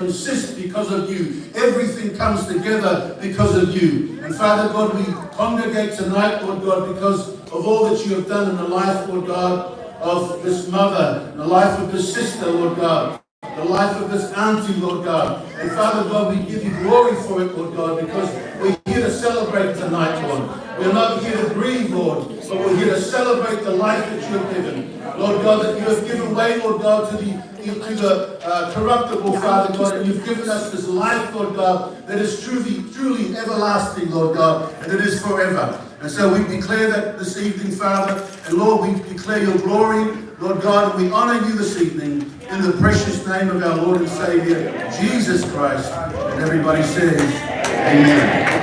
Consist because of you. Everything comes together because of you. And Father God, we congregate tonight, Lord God, because of all that you have done in the life, Lord God, of this mother, in the life of this sister, Lord God, the life of this auntie, Lord God. And Father God, we give you glory for it, Lord God, because we're here to celebrate tonight, Lord. We're not here to grieve, Lord, but we're here to celebrate the life that you have given. Lord God, that you have given way, Lord God, to the corruptible, Father God, and you've given us this life, Lord God, that is truly, truly everlasting, Lord God, and it is forever. And so we declare that this evening, Father, and Lord, we declare your glory, Lord God, and we honor you this evening in the precious name of our Lord and Savior, Jesus Christ. And everybody says, Amen.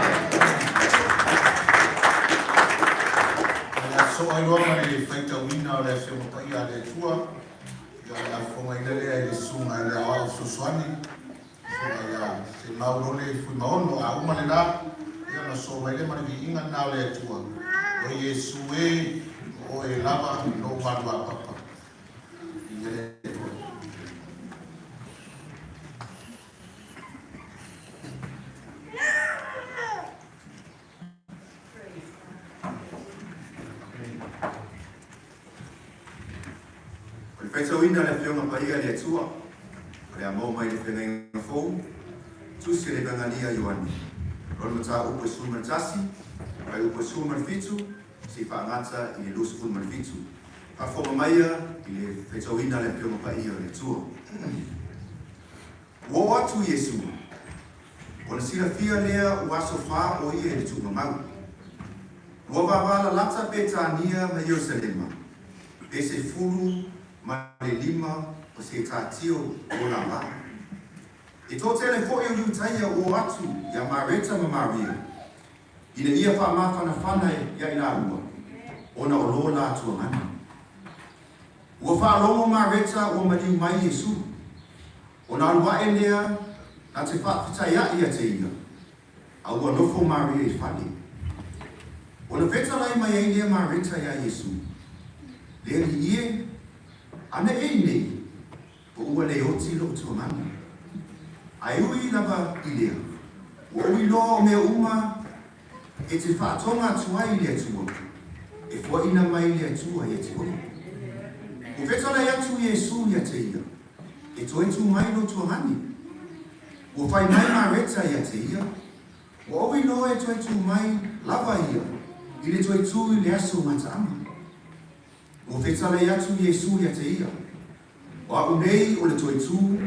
O le a sosoo ai loa ma le faitauina o le Afioga Paia a le Atua, ia o le a fofogaina lea e le Susuga i le Aoao Fesoasoani, Susuga ia Semau Rone Fuimaono. A uma lena, ia ona sosoo mai lea ma le viiga lena o le Atua. O Iesu e, o oe lava lou maluapapa. Viia le Atua. O le faitauina o le Afioga Paia a le Atua, o le a maua mai le Feagaiga Fou, Tusi a le Epegalia a Ioane, lona mataupu e 11, fuaiupu e 17, seia faagata i le 27. Faafofoga maia i le faitauina a le Afioga Paia o le Atua. Ua oo atu Iesu, ona silafia lea ua aso fa o ia i le tuumamau. Ua vavalalata Petania ma Ierusalema, pe 15 o se etatio o la va. E toatele foi o Iutaia ua o atu iā Mareta ma Maria, ina ia faamafanafana iā i laua, ona o lo la tuagani. Ua faalogo Mareta ua maliu mai Iesu, ona alu aʻe lea na te faafetaiaʻi ia te ia, a ua nofo Maria i fale. Ona fetalai mai ai lea Mareta iā Iesu, Le Alii e, a na e iinei, o ua le oti loʻu tuagani. Ae ui lava i lea, ua ou iloa o mea uma e te faatoga atu ai i le Atua, e foaina mai le Atua ia te oe. Ua fetalai atu Iesu ia te ia, E toe tu mai lou tuagani. Ua fai mai Mareta ia te ia, Ua ou iloa e toe tu mai lava ia i le toe tu i le aso gataaga. Ua fetalai atu Iesu ia te ia, O a'u nei o le toe tu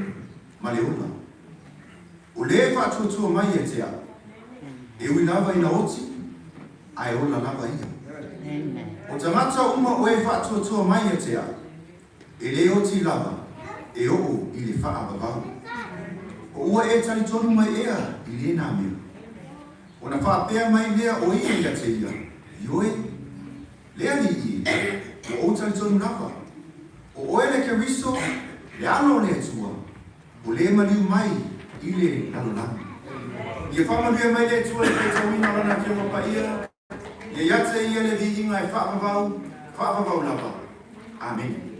ma le ola. O le faatuatua mai ia te a'u, e ui lava ina oti, ae ola lava ia. O tagata uma o e faatuatua mai ia te a'u, e le oti lava, e oo i le faavavau. O ua e talitonu mai ea i lena mea? Ona faapea mai lea o ia ia te ia, Ioe, Le Alii e, ua ou talitonu lava, o oe le Keriso, le Alo o le Atua, o le maliu mai i le lalolagi. Ia faamanuia mai le Atua i le faitauina o Lana Afioga Paia, ia ia te Ia le viiga e faavavau, faavavau lava. Amene.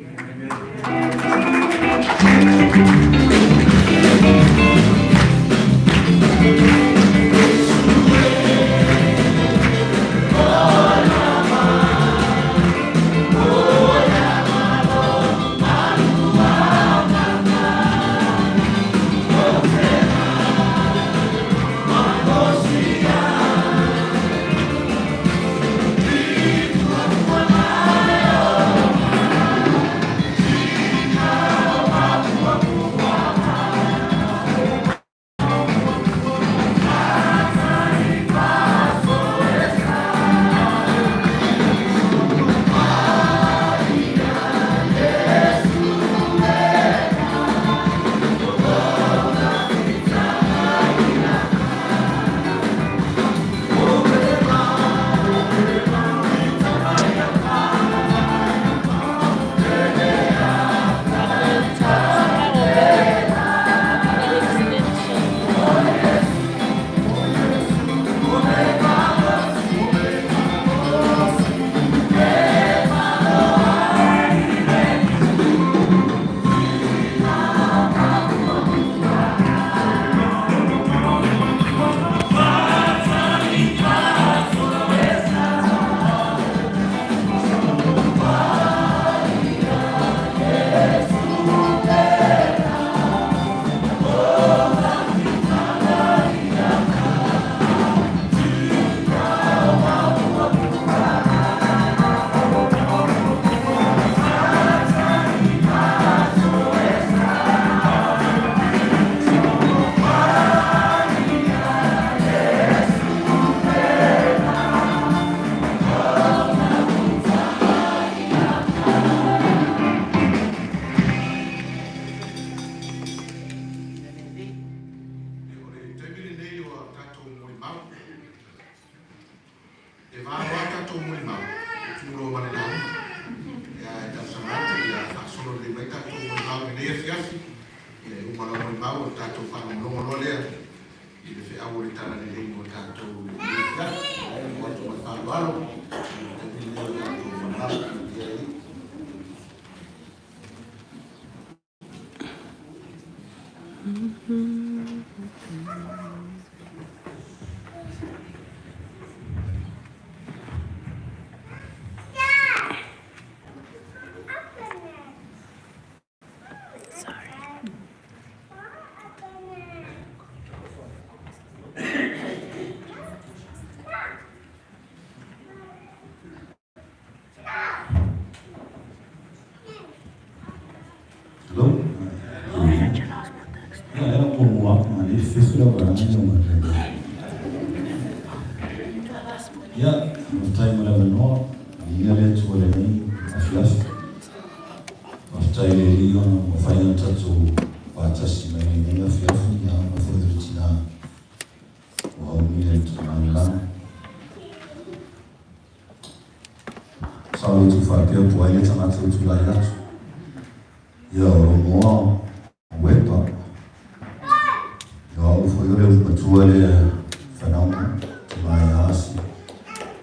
I le feau o le Talalelei mo tatou i lenei afiafi. E tuu atu ma le faaaloalo i le taimi lenei o tatou fanau. Ia e alii. Hello? Ia, ela muamua atu ma le fefe lau varanga ia ma le. Ia, faafetai mo le avanoa, viia le Atua i lenei afiafi. Faafetai i le Alii ona ua mafai ona tatou faatasi mai lenei afiafi, ia ona foi o le tina ua aulia i tulaga. Masalo e tuufaapea po o ai le tagata ua tulai atu. Ia o Romoa Wepa. Ia o au foi o le matua lea whanaunga, te mai a Asi,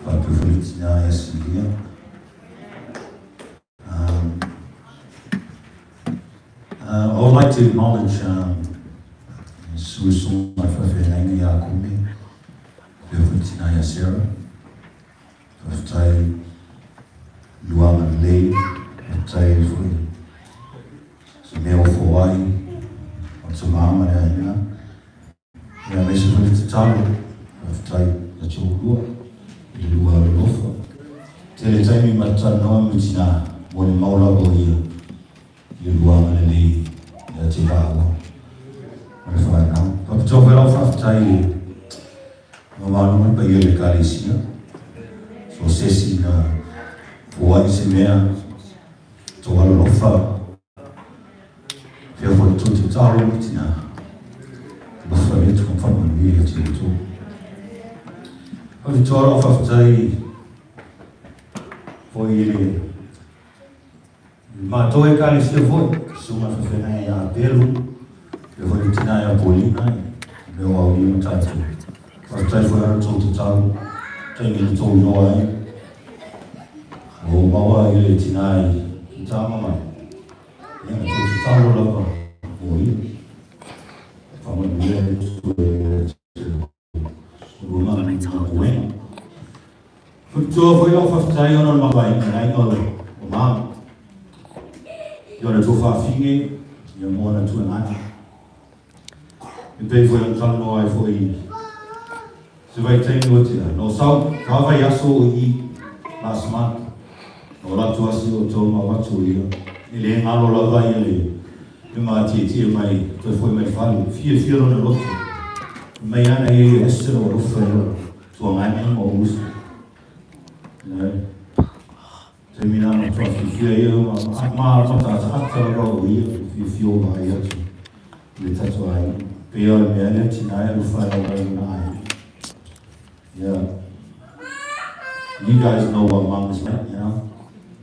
faapea foi le tina ia Silia. I would like to acknowledge Susuga Faafeagaiga ia Kume, faapea foi le tina ia Sarah. Faafetai luaga lelei, faafetai foi se mea ua foai o tama ma le aiga. Ia aemaise foi le tatalo, faafetai ia te oulua i le lua alolofa. Tele taimi ma talanoa ma tina molimau lava o ia i le lua agalelei ia te lāua ma le fanau. Faapitoa foi lau faafetai i le mamalu ma le paia o le Ekalesia, so se isi na foai se mea tou alolofa. Fea foi tou tatalo ma tina. Alofa le Atua ma faamanuia ia te outou. Faafitoa lau faafetai foi i le matou ekalesia foi, susuga faafeagai ia Apelu, pea foi le tina ia Polina, mea o aulia ma tatou. Faafetai foi ona tou tatalo, taimi na tou iloa ai. Ua ou maua i le tina i tama mai. Ia, na tou tatalo lava mo ia. Faamanuia le Atua ia te oulua ma galuega. Faapitoa foi lau faafetai ona o le mavaega aiga o mama. Ia ona tou faafine, ia mo ona tuanai. E pei foi ona talanoa ai foi i se vaitaimi ua tea. Na o sau ka vaiaso o i last month, na o latou asi o tou ma avatu o ia. E le galo lava ia le le matietie mai toe foi mai fale. Fiafia lona loto. Mai ana ia ia ese lou alofa i lou tuangane ma ou uso. You know? Taimi na matua fiafia ia ma ma mataataata lava o ia fiafia o vaai atu i le tatou aiga. Pei o le mea lea tina e alofa ai lava i lona aiga. Yeah. You guys know what mom is like, you know.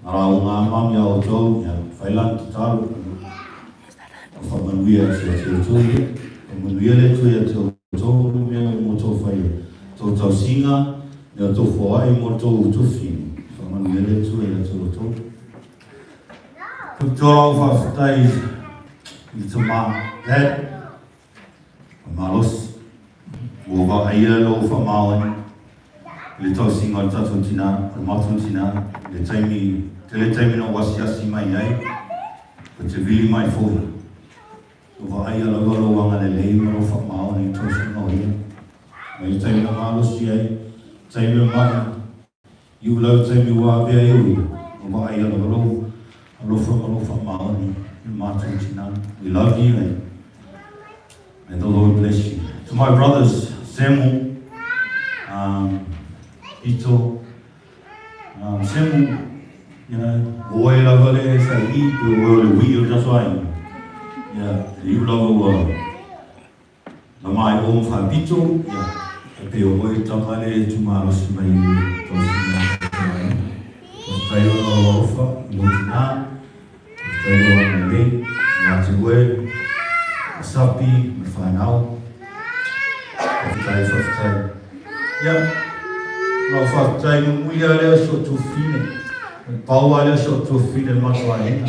Ara o ngā mam ia outou, ia, whai lan tatalo. O whamanuia atu ia te outou ia. Whamanuia le Atua ia te outou mea mo tou whai tou tausinga, mea tou foai mo tou tufi. Whamanuia le Atua ia te outou. Whakatoa lau whawhitai i tama Dad, whamalosi. Ua vaaia lou whamaoni i le tausinga o le tatou tina, o le matou tina, i le taimi, tele taimi na ou asiasi mai ai, ko te vili mai foi. Ua vaaia lava lou agalelei ma lou faamaoni i tausinga o ia. Mai le taimi na malosi ai, taimi o mai, i ulau taimi ua avea ai o ia, ua vaaia lava lou alofa ma lou faamaoni i le matou tina. We love you and may the Lord bless you. To my brothers, Semu, Ito, Semu, you know, o oe lava le sa i, pe o oe o le wi o le tatou aiga. Ia, e iu lava ua na mai o ma faapito, ia, e pei o oe tama le e tumalosi mai i le tausiga o le tatou aiga. Faafetai ona o lou alofa i lou tina, faafetai lou agalelei, ia te oe, Asapi ma le fanau. Faafetai, faafetai. Ia, lau faafetai mulimuli lava lea o si ou tuafafine. O le pau lava lea o si ou tuafafine i le matou aiga.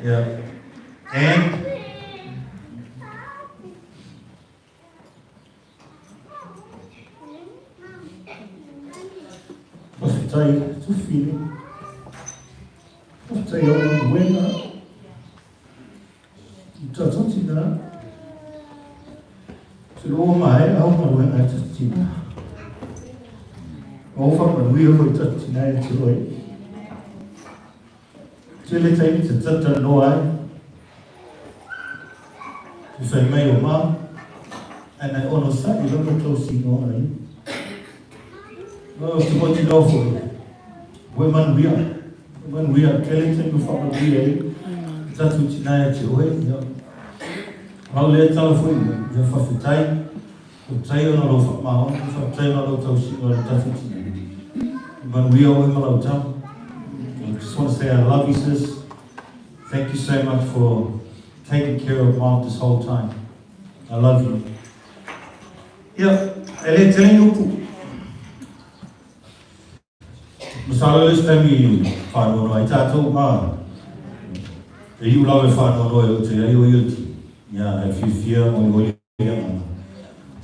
Ia, and Faafetai, tuafafine. Faafetai au galuega. I tatou tina. Se loa maea au galuega e tatou tina. O whakanuia foi tatou tina e te oe. Tele taimi te tata noa ai. Te whai mai o mā. Ana e ono sa i lama tau singoa ai. O te moti noa foi. Ue manuia. Ue manuia. Tele taimi whakanuia ai. Te tatou tina e te oe. Ia. Lau lea tala foi. Ia whawhetai. Faafetai ona lou faamaoni, faafetai ona lou tausiga o le tatou tina. Manuia oe ma lau tama. I just want to say I love you sis. Thank you so much for taking care of mom this whole time. I love you. Ia, e le tele ni upu. Masalo le isi taimi faanoanoa ai tatou, a e iu lava e faanoanoa i lou te ai o ia ti. Ia, e fiafia oioi le agaga.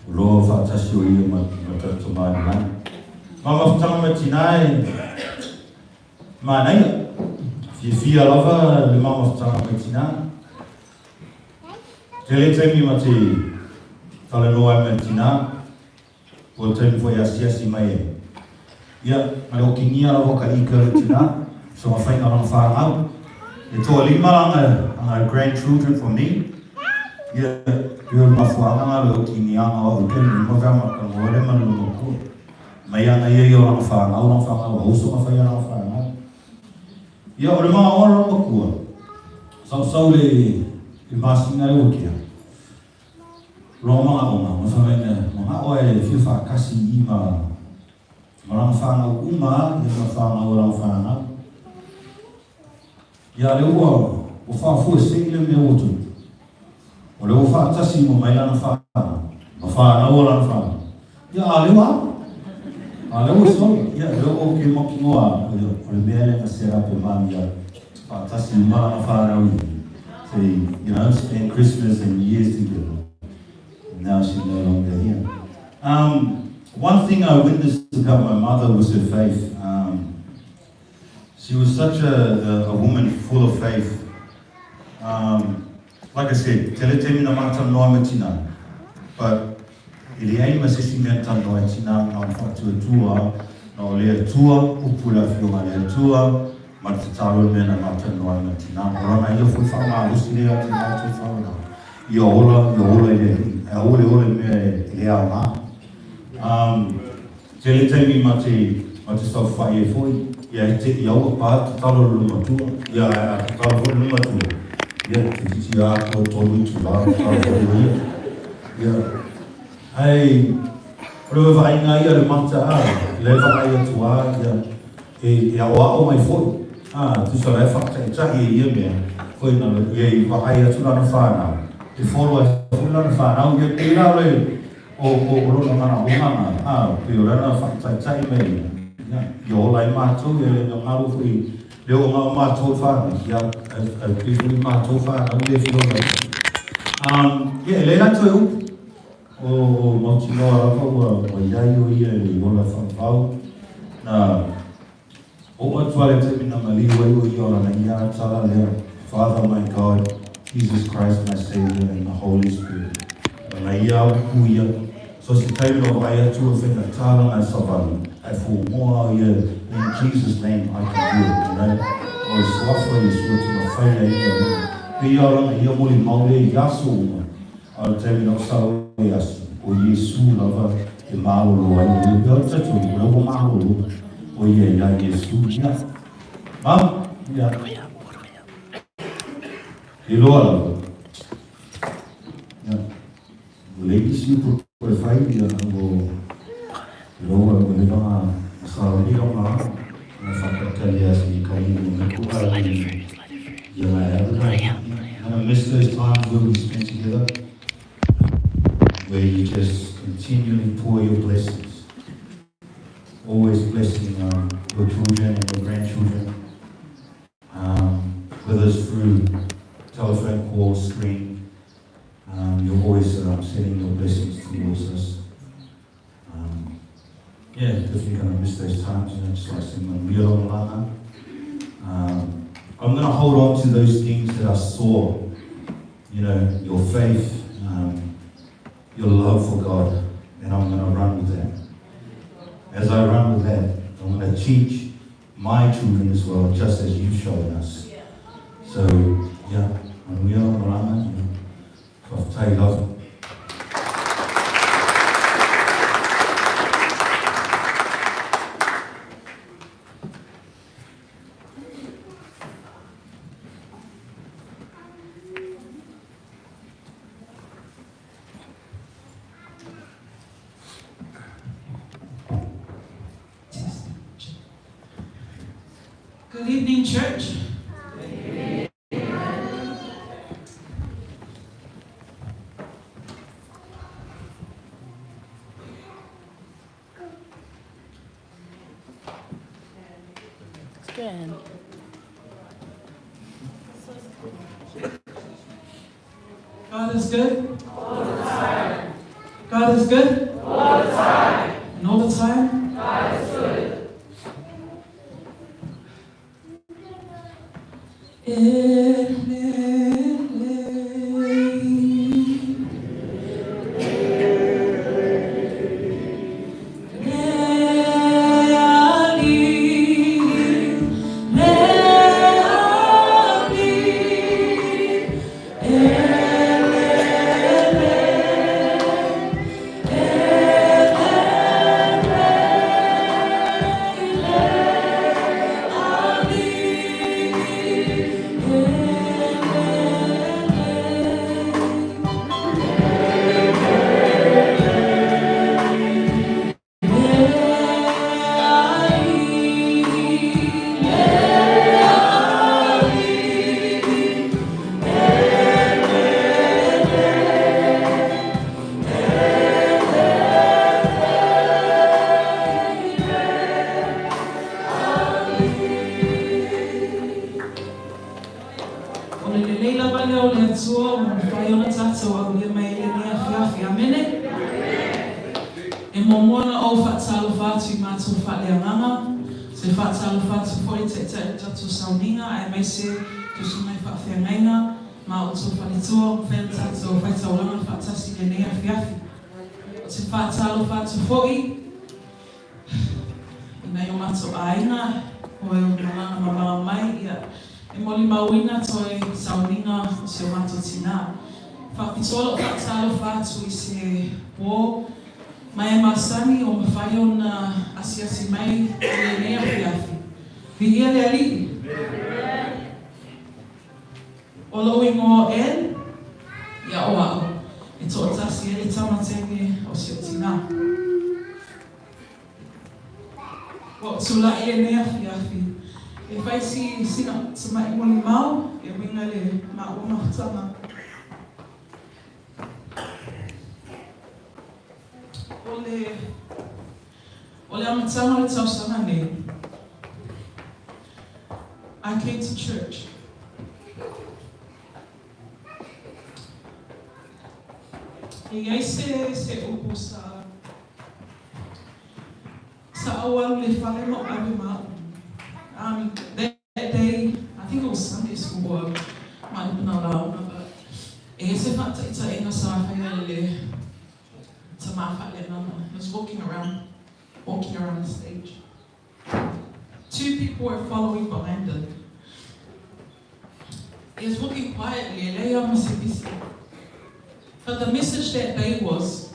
O loa faatasi o ia ma ma tatou tamālilagi. Ma mafutaga ma tinā e manaia. Fiafia lava le ma mafutaga mai tinā. Tele taimi ma te talanoa ai ma le tinā. Ua taimi foi e asiasi mai ai. Ia, ma le okigia lava ka ika le tina, so ma whainga lana whanau. E toa lima anga, anga grandchildren for me. Ia, pei o le mafuaaga nga le okigiaga o au kene, ma vea ma ka ngoe le ma le luma kua. Mai anga ia i o lana whanau, lana whanau, a uso ma whai lana whanau. Ia, o le maa oa lana makua, sau sau le, le masina le ua kea. Loa manaʻoga, ma fai mai mea, manaʻo e fia faakasi i ma ma lana whanau uma ia ma whanau o lana whanau. Ia le ua ua whaafuesei le mea ua tupu. O le ua whaatasi ma mai lana whanau, ma whanau o lana whanau. Ia a le ua a le ua soli, ia le ua ke makinoa, o le mea le na set up e mami ia whaatasi ma lana whanau i. To, you know, spend Christmas and New Year's together. And now she's no longer here. One thing I witnessed about my mother was her faith. She was such a, a, a woman full of faith. Like I said, tele taimi na mātanoa ma tina, but e leai ma se isi mea tanoa e tina na ona whaatuatua, na o le Atua, upu le afioga a le Atua, ma le tatalo le mea na mātanoa ai ma tina. O lana ia foi whaamalosi lea atu mātou whaona, ia ola, ia ola i le alii, ae aua le ola i mea e le aoga. Tele taimi ma te ma te saofai ai foi, ia e te i aua pa tatalo le matua, ia ae a tatalo foi le matua, ia te titi a atoa tolu itulā tatalo foi o ia. Ia, ae o le vaaiga ia le mata a, le vaai atu a, ia, e, e aoao mai foi, a, tusa la e whakataitahi e ia mea, foi na, ia i vaai atu lana whānau, e follow ai foi lana whānau, ia pērā le, O, o, o lona manaʻoga na, a, pei o lana whakataitai mai ia, ia, ia ola ai mātou, ia le ngaro foi, le o ngao mātou whānau, ia, ai, ai pei foi mātou whānau le whio mai. Ia, e le rātou e upu, o, o mautinoa lava ua, ua iai o ia e le ola whakawau, na, Oo atu a le taimi na maliu ai o ia o lana ia a tala lea, Father my God, Jesus Christ my Saviour and the Holy Spirit. Lana ia a upu ia, so se taimi na vaai atu o faigata lana e savali, ae fuamoa au ia, in Jesus name I can do it, you know. O le suafa o Iesu atu na fai ai ia mea. Pei ia o lana ia molimau lea i aso uma, a o le taimi na o sau ai aso, o Iesu lava e malolo ai o ia. Pei o le tatou, o lea ua malolo. O ia iā Iesū, ia. Ma, ia. E loa lava. Ia. O le isi upu e whai, ia, o loa o le vanga sa ni o ngā, na whakatali a si ka i mo me kua i ia la e aru. I'm gonna miss those times where we spent together. where you just continually pour your blessings. Always blessing um, your children and your grandchildren, um, whether it's through telephone call, screen, um, you're always um, sending your blessings towards us. Um, yeah, definitely going to miss those times, you know, just like saying, um, I'm going to hold on to those things that I saw, you know, your faith, um, your love for God, and I'm going to run with that. As I run with that, I'm going to teach my children as well, just as you've shown us. So, yeah, manuia malanga, you know, whakawhetai love. Good evening, church. God is good. All the time. God is good. All the time. And all the time. God is good. O le lelei lava lea o le Atua ua mafai ona tatou aulia mai i lenei afiafi. Amene? E muamua ona ou faatalofa atu i matou faaleagaga, se faatalofa atu foi i Taitai o le tatou sauniga aemaise Tusi Mai Faafeagaiga ma outou faletua ua mafai ona tatou faitaulaga faatasi i lenei afiafi. Ou te faatalofa atu foi i nai o matou aiga o e malaga mamao mai, ia, e molimauina toe sauniga o si o matou tinā. Faapitoa lou faatalofa atu i se pō mai e masani o mafai ona asiasi mai i lenei afiafi. Viia le Alii! O lou igoa o Ann, ia o a'u, e toatasi ai le tama teine o si ou tinā. Ua ou tula'i lenei afiafi e fai si sina tama'i molimau e uiga i le maua mafutaga. O le o le amataga o le tausaga nei, I came to church. E i ai se se upu sa sa ou alu i le fale ma ou ave ma a'u. Um, that day, I think it was Sunday school or Maʻalapana Lauga, but e i ai se faataitaiga sa faia e le tamā faaleagaga. He was walking around, walking around the stage. Two people were following behind him. He was walking quietly, e leai lava ma se pisi. But the message that day was,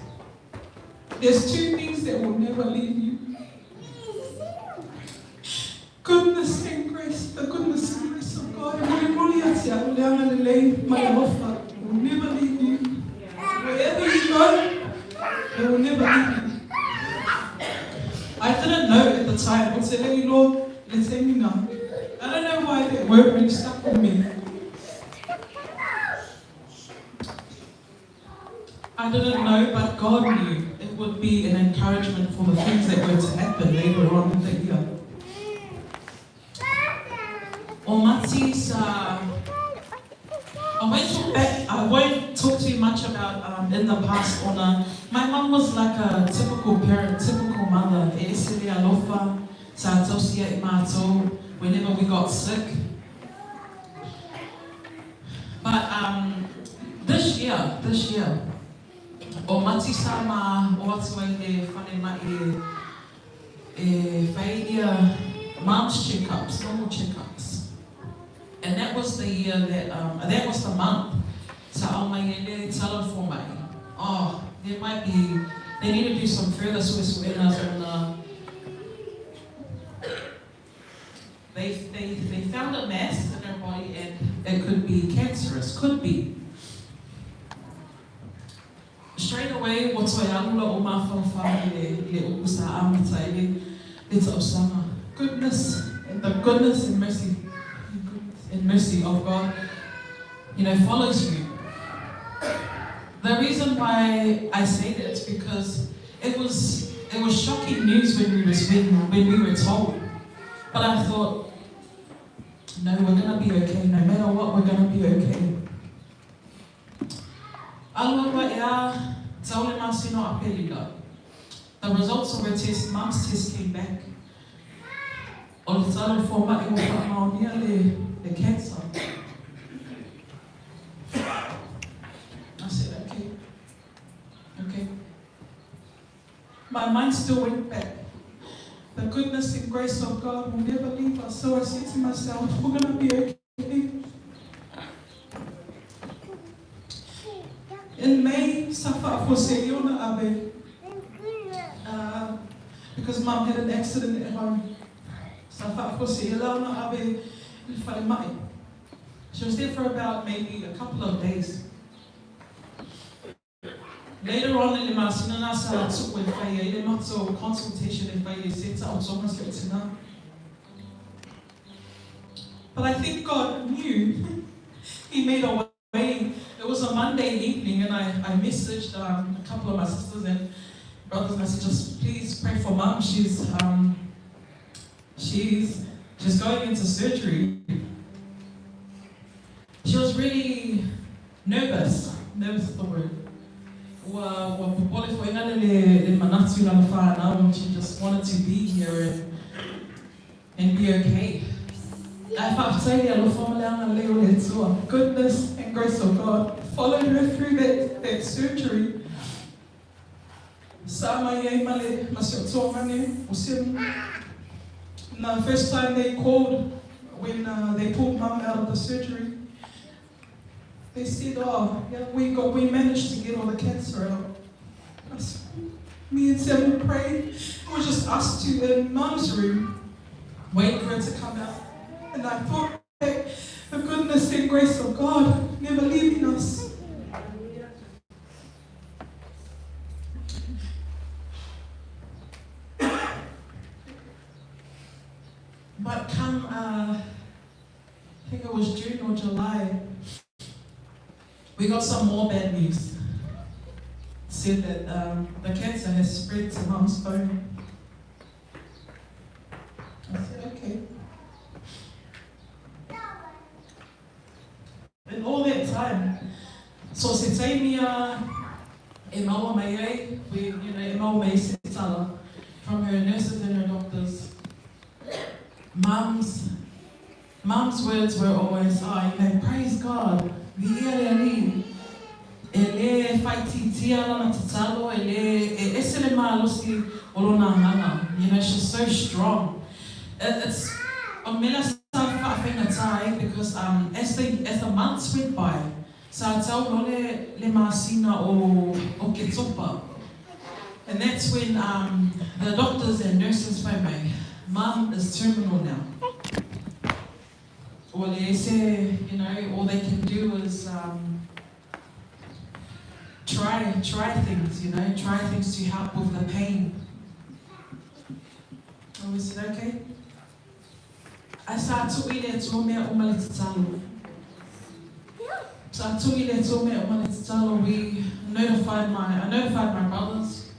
there's two things that will never leave you. Goodness and grace, the goodness and grace of God. E molimoli ia te au, le agalelei ma le alofa will never leave you. Wherever you go, it will never leave you. I didn't know at the time, o te le iloa i le taimi na. I don't know why that word really stuck with me. I didn't know, but God knew it would be an encouragement for the things that were to happen later on in the year. O Mati sa I won't talk back, I won't talk too much about um, in the past ona my mum was like a typical parent, typical mother. E ese le alofa, sa tausia i mātou whenever we got sick. But um, this year, this year, o Mati sa ma o atu ai le whare mai e, e whai ia mom's checkups, normal checkups. And that was the year that, um, that was the month sa ao mai e le tala for mai. Oh, there might be, they need to do some further suesuenas on the, they, they, they found a mass in her body and it could be cancerous, could be. Straight away, ua toe alu lou mafaufau i le, i le upu sa amata ai le, le tausaga. Goodness, and the goodness and mercy, and mercy of God, you know, follows you. The reason why I say that is because it was, it was shocking news when we, was, when, when we were told. But I thought, no, we're going to be okay. No matter what, we're going to be okay. Alualu aʻe a tau le masina o Aperila. The results of her test, mum's test came back. O le tala le fōmaʻi ua faamaonia le, le cancer. I said, okay. Okay. My mind still went back. The goodness and grace of God will never leave us. So I said to myself, we're going to be okay. In May, sa faafuasei ona ave uh, because mum had an accident at home. Sa faafuasei la ona ave i le falemai. She was there for about maybe a couple of days. Later on i le masina na sa tuku e whai ai le matou consultation e whai ai se taotoga se o tina. But I think God knew. He made a way. It was a Monday evening and I, I messaged um, a couple of my sisters and brothers and I said, just please pray for mum. She's, um, she's, she's going into surgery. She was really nervous. Nervous is the word. Ua, ua popole foi ngale le, le manatu lana whānau and she just wanted to be here and, and be okay. Ae faafetai le alofa ma le agalelei o le Atua. Goodness and grace of God followed her through that, that surgery. Sa mai ai ma le ma si o tuagane o Semi. And the first time they called when uh, they pulled mum out of the surgery, they said, oh, yeah, we got, we managed to get all the cancer out. I said, me and Sam prayed. It was just us two in mum's room, waiting for her to come out. And I thought back, the goodness and grace of God never leaving us. But come, uh, I think it was June or July, we got some more bad news. Said that um, the cancer has spread to mum's bone. I said, okay. In all that time, so se taimi a e maua mai ai, we, you know, e maua mai se tala from her nurses and her doctors. Mum's, mum's words were always, oh, you know, praise God, viia le Alii. E le whaititia lana tatalo, e le, e ese le malosi o lona agaga. You know, she's so strong. It, it's, o mea sa whaafaigatā ai, because um, as, the, as the months went by, sa tau no le, le masina o, o Ketopa. And that's when um, the doctors and nurses whai mai, Mum is terminal now. Ua le ese, you know, all they can do is um, try, try things, you know, try things to help with the pain. And we said, okay. Ae sa tui le Atua mea uma le tatalo. Sa tui le Atua mea uma le tatalo. We, notified my I notified my brothers.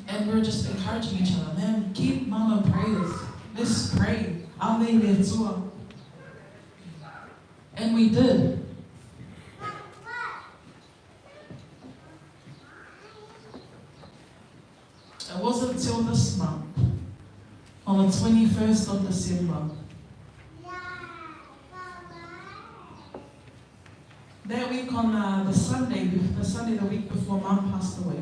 And we were just encouraging each other, man, keep mama in prayers. Let's pray. Ave le Atua. And we did. It wasn't till this month, on the 21st of December, that week on uh, the Sunday, the Sunday the week before Mum passed away,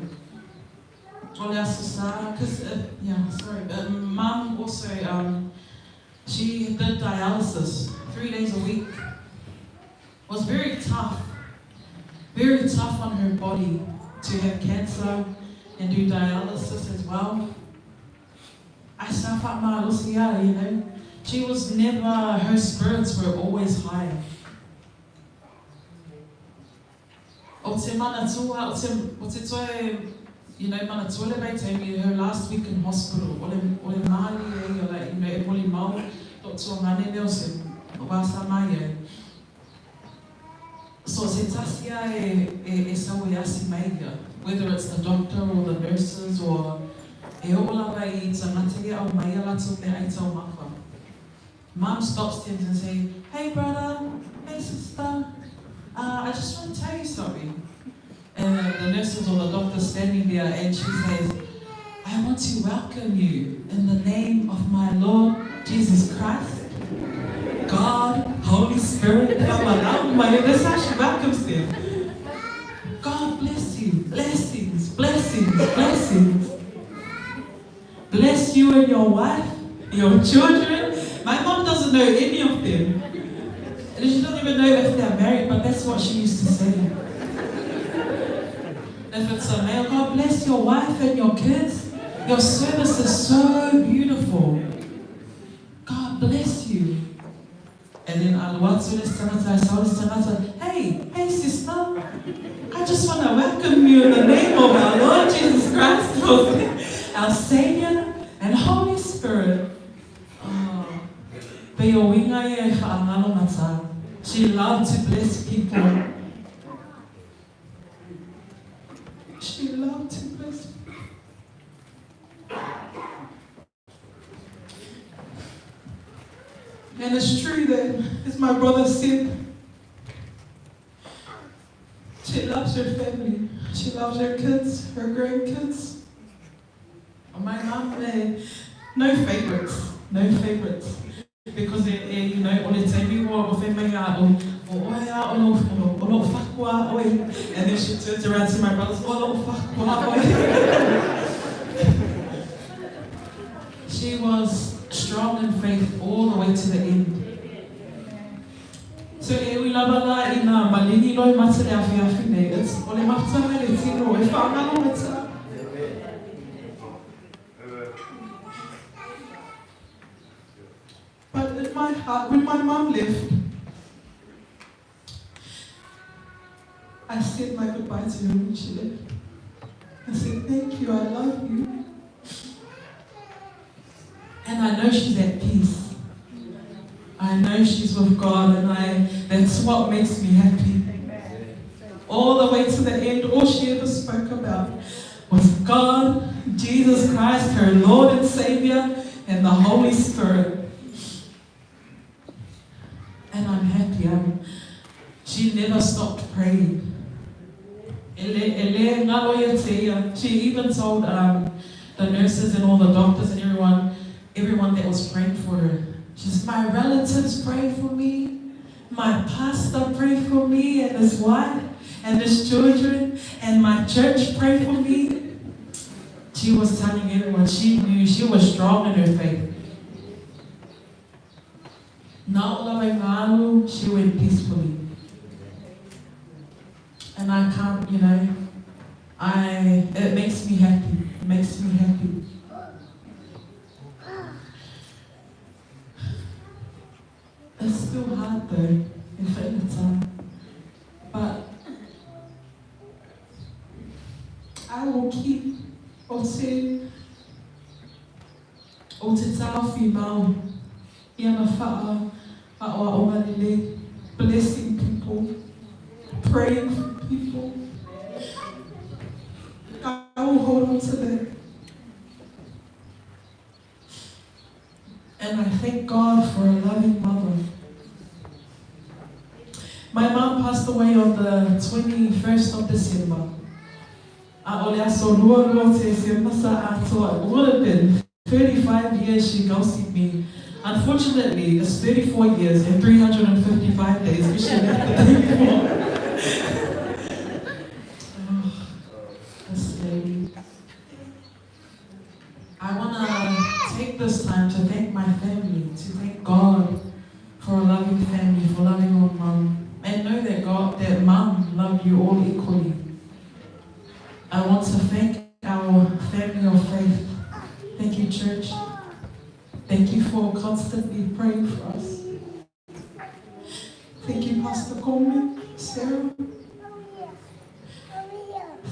o le Aso Sa, because, uh, yeah, sorry, but Mum also, um, she did dialysis 3 days a week. It was very tough, very tough on her body to have cancer and do dialysis as well. I you know. She was never, her spirits were always high. O te manatua, o te toe, manatua le vaitaimi, her last week in hospital, o le mali e, o le, e moli mau, to tua ngane leo se, wā sa mai e. So se tasia e sau e asi mai ia, whether it's the doctor or the nurses or e o lava i tangata ia au mai a latou me ai tau mafa. Mom stops them and say, "Hey brother, hey sister, I just want to tell you something." And the nurses or the doctor standing there, and she says, "I want to welcome you in the name of my Lord Jesus Christ, God, Holy Spirit." That's how she welcomes them. God bless you. Blessings, blessings, blessings. Bless you and your wife, your children. My mom doesn't know any of them. And she doesn't even know if they're married, but that's what she used to say. If it's a male, God bless your wife and your kids. Your service is so beautiful. God bless you. And then alu atu le tagata, sau le tagata, "Hey, hey sister, I just want to welcome you in the name of our Lord Jesus Christ, our Savior and Holy Spirit." Oh, pe o winga ia e whaangalo mata. She loved to bless people. She loved to bless people. And it's true that, as my brother said, she loves her family. She loves her kids, her grandkids. My mum, no favorites, no favorites. Because, o le taimi o whai mai a, o oe a, o lo whakua oe. And then she turns around to my brothers, o lo whakua oe. She was strong in faith all the way to the end. So e ui lava la i nā malini loi mata le awhi awhi nei. It's o le mata me le tino e whaangalo mata. But in my heart, when my mum left, I said my goodbye to her when she left. I said, "Thank you, I love you." And I know she's at peace. I know she's with God, and I that's what makes me happy. All the way to the end, all she ever spoke about was God, Jesus Christ, her Lord and Savior, and the Holy Spirit. And I'm happy. She never stopped praying. Ele, ele, ngalo ia te ia. She even told the nurses and all the doctors and everyone that was praying for her. She said, "My relatives pray for me. My pastor pray for me and his wife and his children, and my church pray for me." She was telling everyone. She knew she was strong in her faith. Na'ola she went peacefully. And I can't, it makes me happy. It makes me happy. It's still hard though, if it's but I will keep o te tāwhi mau i ana whaa a o a o malile, blessing people, praying for people. thank God for a loving mother. My mom passed away on the 21st of December. A o le aso 22 o Tesema sa atoa, it would have been 35 years she ghosted me. Unfortunately, it's 34 years and 355 days because she left the day before. Oh, this lady. I want to take this time to thank my family, to thank God for a loving family, for loving on mum. And know that God, that mum loved you all equally. I want to thank our family of faith. Thank you, church. Thank you for constantly praying for us. Thank you, Pastor Coleman, Sarah.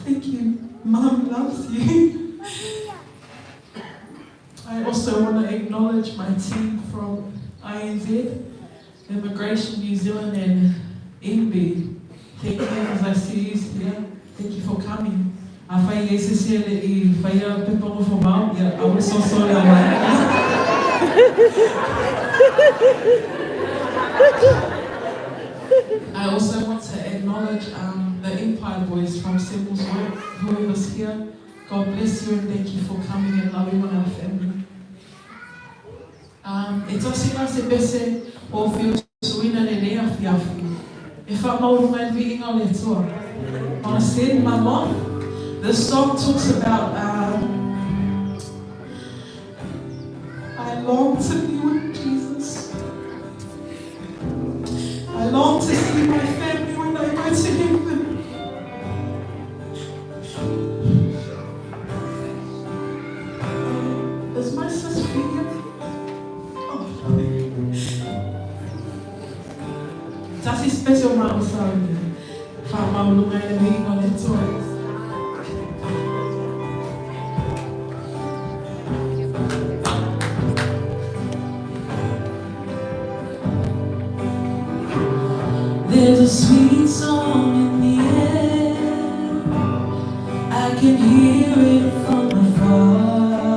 Thank you. Mom loves you. I also want to acknowledge my team from INZ, Immigration New Zealand and MB. Thank you as I see you here. Thank you for coming. Afai e se se le i whaia pepa mo for mau, ia awe so so le I also want to acknowledge the Empire Boys from Samuel's work, whoever's here. God bless you and thank you for coming and loving on our family. E tasi la se pese o whio suina le lea afiafi. E whamaurunga i viinga o le Atua. I want to send my mom. This song talks about I long to be with Jesus. I long to see my family when I go to heaven. Is my sis here? Oh. Tasi special ma o sa whamaurunga i le viinga o le Atua. There's a sweet song in the air. I can hear it from afar.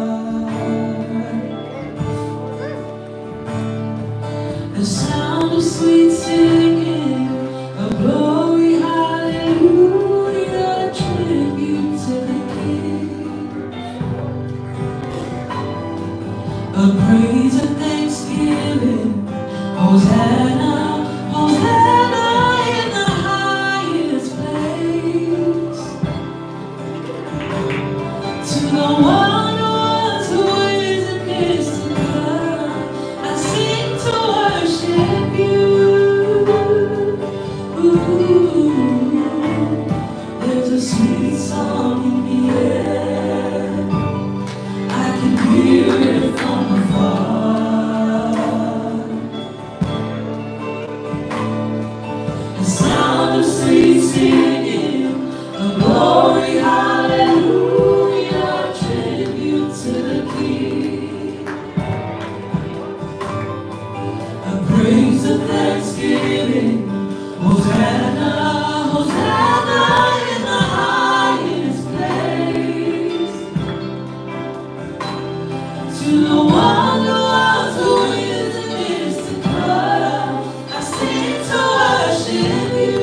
The sound of sweet singing, a glory, hallelujah, tribute to the King. A praise and thanksgiving, Hosanna, Hosanna in the highest place. To the one who was, who is, and is to come, I sing to worship you. Ooh, there's a sweet song in the air. I can hear it from afar. The sound of sweet singing, a glory, hallelujah, tribute to the King. A praise of thanksgiving, Hosanna, Hosanna in the highest place. To the one who was, who is, and is to come, I sing to worship you.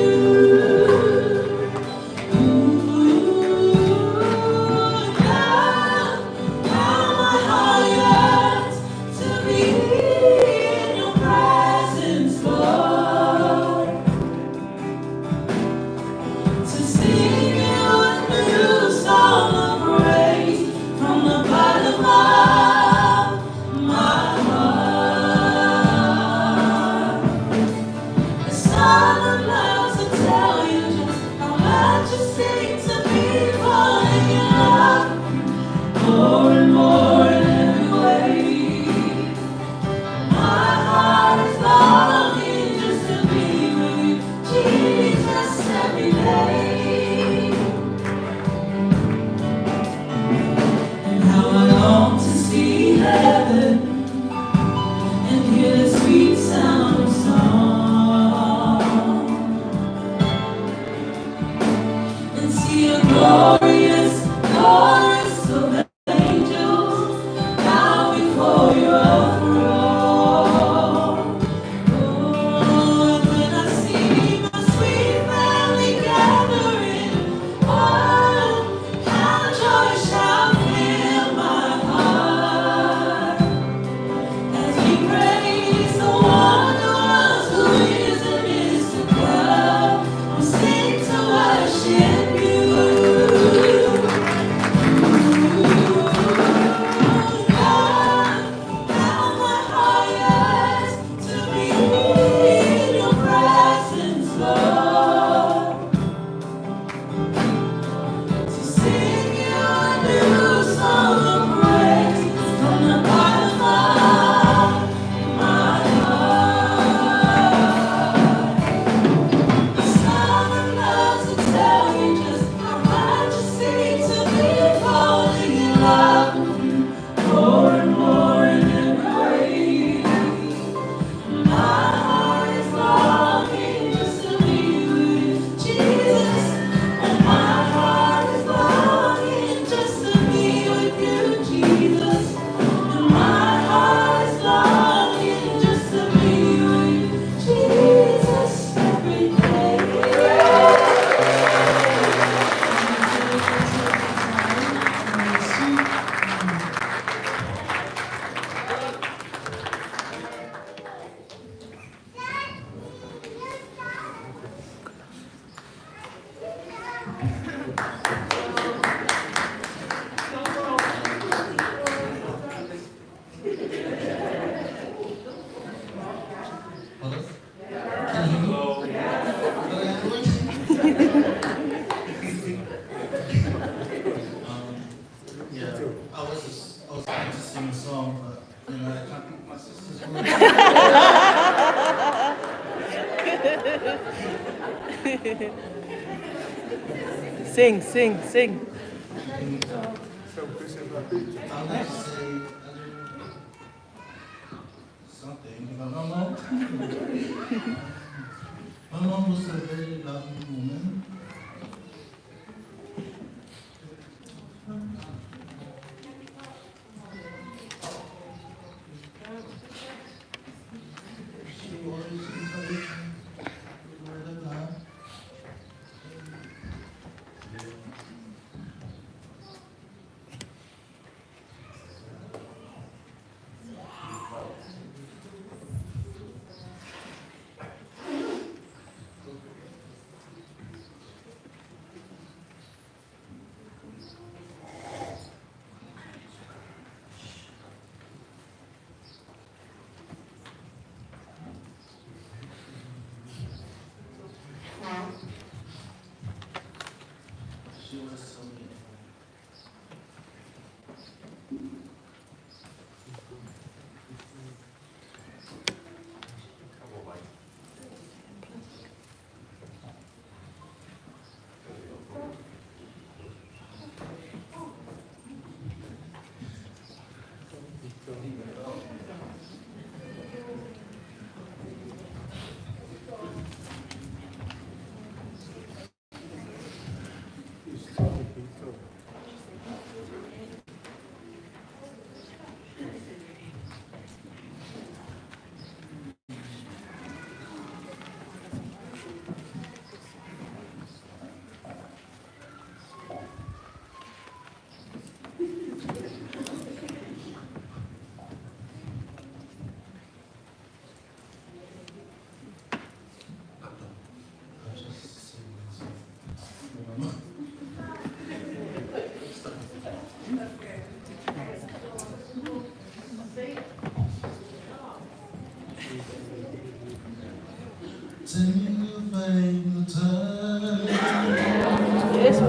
Ooh, how my heart yearns to be in your presence, Lord. To sing you a new song of praise from the bottom of my heart. A song of love to tell you just how much you seem to be falling in love more and more in every way. My heart is longing just to be with you, Jesus, every day. And how I long to see heaven and hear the sweet sound of song and see a glorious chorus of angels bow before your throne. Sing, sing, sing. I'd like to say a little something about my mom. My mom was a very loving woman. She always encouraged me with the word of God. She was so beautiful. I just say myself. My mama. Yes.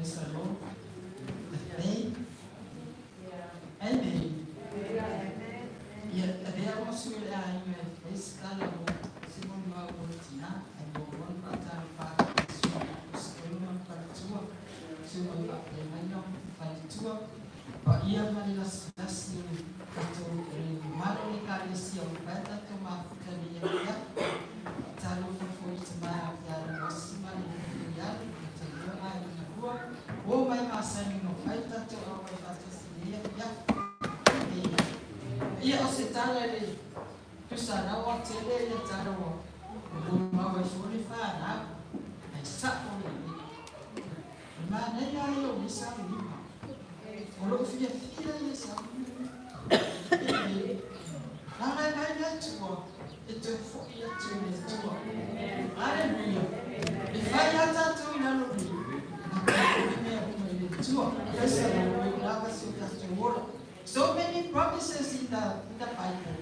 Praise the Lord. The faith. Amen. Ia, avea o masu i le aiga e fai se tala mo Simon Mau o le tina, ae muamua ona faatalofa atu i le susuga ia Ositolo ma le faletua, susuga i faafeagaiga ma le faletua, paia ma le lasilasi o le tatou o le mamalu o le Ekalesia ua mafai ona tatou mafuta i lenei afiafi. Faatalofa foi i le tama ia Leosi ma le nofo i alo, Matailoa ma aiga lua, o mai masani ona fai le tatou auai faatasi i lenei afiafi. Ia o se tala i le tusa lau a tele ia tala ua molimau ai foi le fanau ae sa'o lelei. O le manaia ia o nei sauniga. O lou fiafia ia i sauniga nei. Leaga e mai le Atua e toe foi atu i le Atua. Aleluia! E fai lava tatou i lalo nei, a toe foi mea uma i le Atua. Praise the Lord, ua lava si o tatou ola. So many promises in the in the Bible.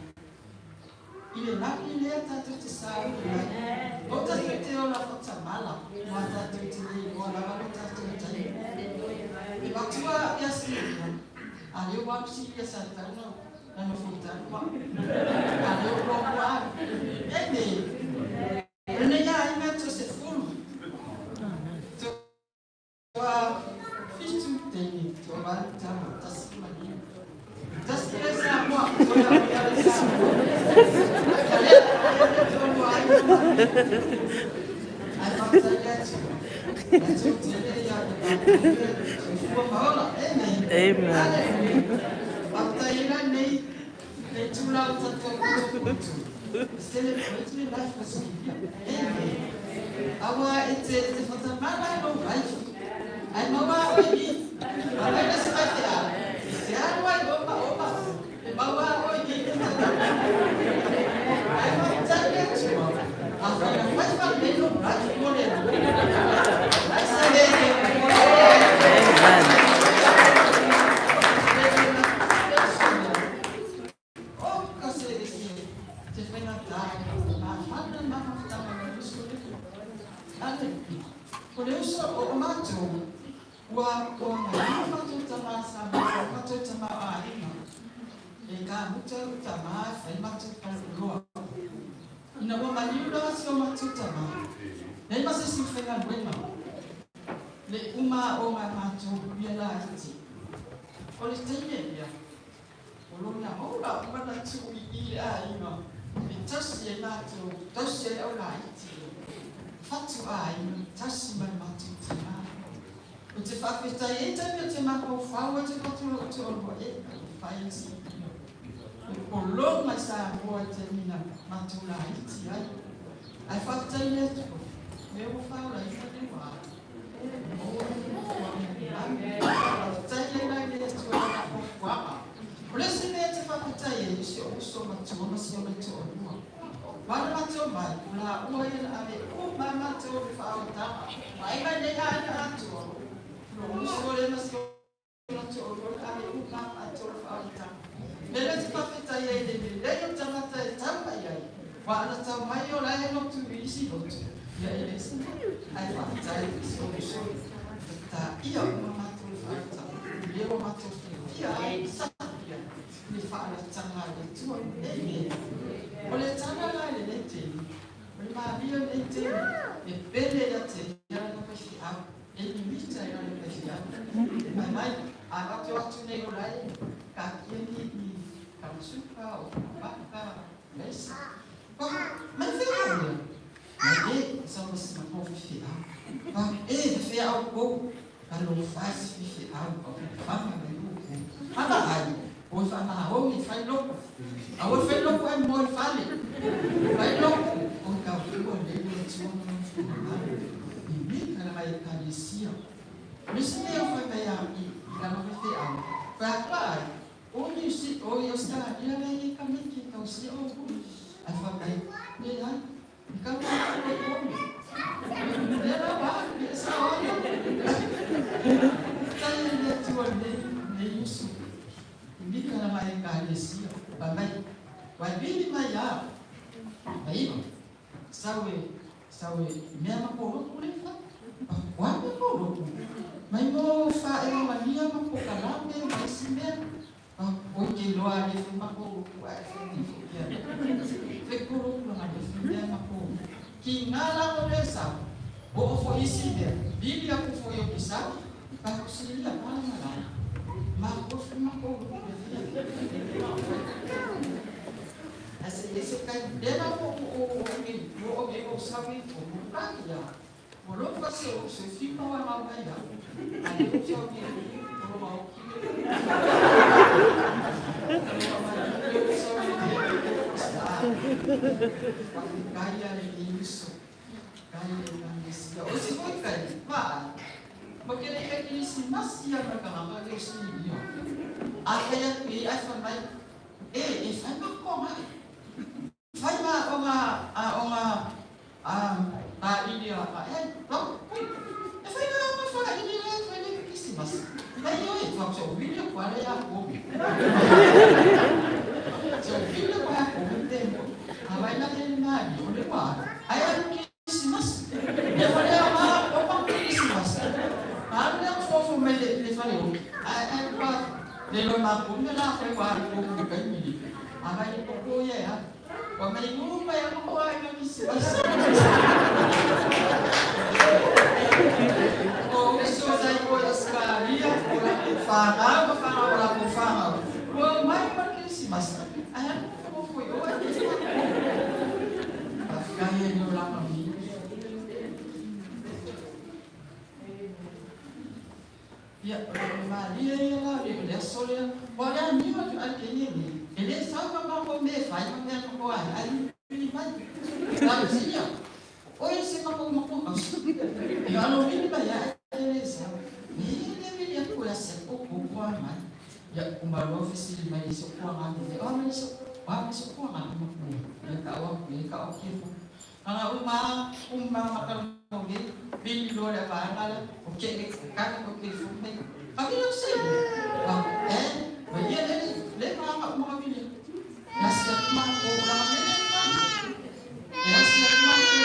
I le lagi lea tatou te sauni ai. O tatou te ola whatamala, ma tatou te le iloa lava lo tatou taimi. E matua ia Silia, a leo walu Silia sa tau na na nofo i talu a. A leo loa kua alu. Amen. Lenei aiga to sefulu. To Toa fitu teine, toa valu tama, tasi ma lima. Tasi le Samoa, toa ia le Samoa. Ia le le tolu ai ma manu. Ai faafetai le Atua. Le Atua tele ia le manuia le soifua ma ola. Amen. Amen. Hallelujah. Faafetai ai la nei nei tula o tatou putuputu. Celebrate le life o Silia. Amen. Aua e te e te whatamana i lou life. Ai maua oe i Aua le se mai te a. Te alu ai oma oma. E maua oe i te tata. Ai mau tai le atua. A whaina whai wha nei lou life mo le Ai sa le Amen. Oh, ka se ese te whainga tā nā whana nā whakatama na uso le Aleluia. Ko le uso o o mātou, ua ua mariu mātou tama sa mātou mātou tama o āinga. E ka muta u tama e whai mātou whare oloa. Ina ua mariu la si o mātou tama, nei ma se si whainga luenga, le uma o ngā mātou huia la iti. O le teine ia, O lona ola o manatu i i le aiga e tasi ai matou, tasi ai au laiti e fatu aiga, tasi ma le matou tina. Ou te faafetai ai taimi o te mafaufau ai te fatu lou toalua e fai ai se ino. O polong mai Samoa i taimi na matou laiti ai. Ae faafetai i le Atua, mea ua faolaina le wa. O le isi mea e te faafetai ai, o si ou uso matua ma si ona toalua. Ua na matou mai, o laua ia na ave uma a matou i le faaolataga. Vaai mai nei aiga atoa, lou uso lea ma si ona toalua na ave uma a matou i le faaolataga. O le mea lea e te faafetai ai i le lelei o le tagata e tau mai ai, Aua ana tau mai o la e lotu i isi lotu, ia e leai se mea, ae faafetai i si ou uso i ta ia uma matou le faalataga, lea ua matou fiafia ai i saia le faalataga a le Atua. Amen. O le tala la i lenei taimi, o le malia o lenei taimi, e pele ia te ia lana faifeau, e mimita i lana faifeau. Fai mai, a matou atu nei o la e kakia ni i Kamasupa o Paka, Yes. Pa, mai fea au ia? Mai e, sa ma si ma fi au. Pa, e, fe au ko. Pa lo fa si fi au, pa fa ma me lu ko. Ana ai, o fa ma o i fai loko. A o fai loko ai mo i fale. Fai loko, o ka ua le le tua ma ma. I mi kana mai ka lisia. Misi me o fai mai a i lana fe au. Fa pa ai, O Niu Si, o i Australia nei i ka miki kau si o ku. Ai fa mai, ne ai, i ka ma ko ko mi. Ne la wa, ne sa wa. Tai le tua ne ne yusu. I mika na mai ka le sia. Pa mai, wai vili mai a. Mai sau e sau e mea ma ko roku le fa. Wa me ko roku. Mai mo e mania ma pokalame ma isi mea. Oi ke loa le fai mako upu ae fai ni fo ia. Fai kolo kula le fai mea mako. Ki ngā lako le sau. O o fo isi mea. Bili aku fo i o ki sau. Pa ku silia pala na la. Ma ko fai mako upu le fai. Ase ese kai lena o o o o ngi o o ngi o sau i o ka ia. O lo fa se o se fi pa wa ma ya. A le o sau i o lo ma o ki. O se foi kai ma ma ke le kai si mas ia ma ka ma le si ni. A kai a ki a fa mai e e fai ma ko mai. Fai ma o nga a o nga a a ili a e no pui. E fai na ma fa ili le fai le Christmas. Mai yo e fa so video kwa le ya ko. So video kwa ko tempo. A vai na le ma o le kwa. Ai a Christmas. E fa le ma o pa Christmas. A le fo fo me le le fa le o. Ai ai kwa le lo ma ko me la fa kwa ko ko kai ni. A vai ko ko ye ha. Wa mai nu mai a ko ai na Christmas. O so sai ko Australia ko la ko whāngau, ma whāngau la ko whāngau. Ua mai ma Christmas. Ai a ko ko o ai. Kai e no la ma mi. Ia, o ma lia ia la le le so le. Wa le ni ma tu ai ke ni ni. E le sa ma ma ko me fai ma me ko ai ai ni mai. La sia. O e se ma ko ma ko. Ia lo ni ma ya e le sa. Ni le mi ya ko ya se ko ko ko mai. Ya uma lo ofisi mai so ko ma ni. O mai so wa mai so ko ma ma ko. Ya ka o ya ka o ki fu. Anga uma uma ma ka no ge bili lo le ba ma le o ke ke ka ko ke fu me. Ka mi lo se. Wa e ma ye le le ma ma ma mi le. Ya se ma ko la me le ma. Ya se ma ko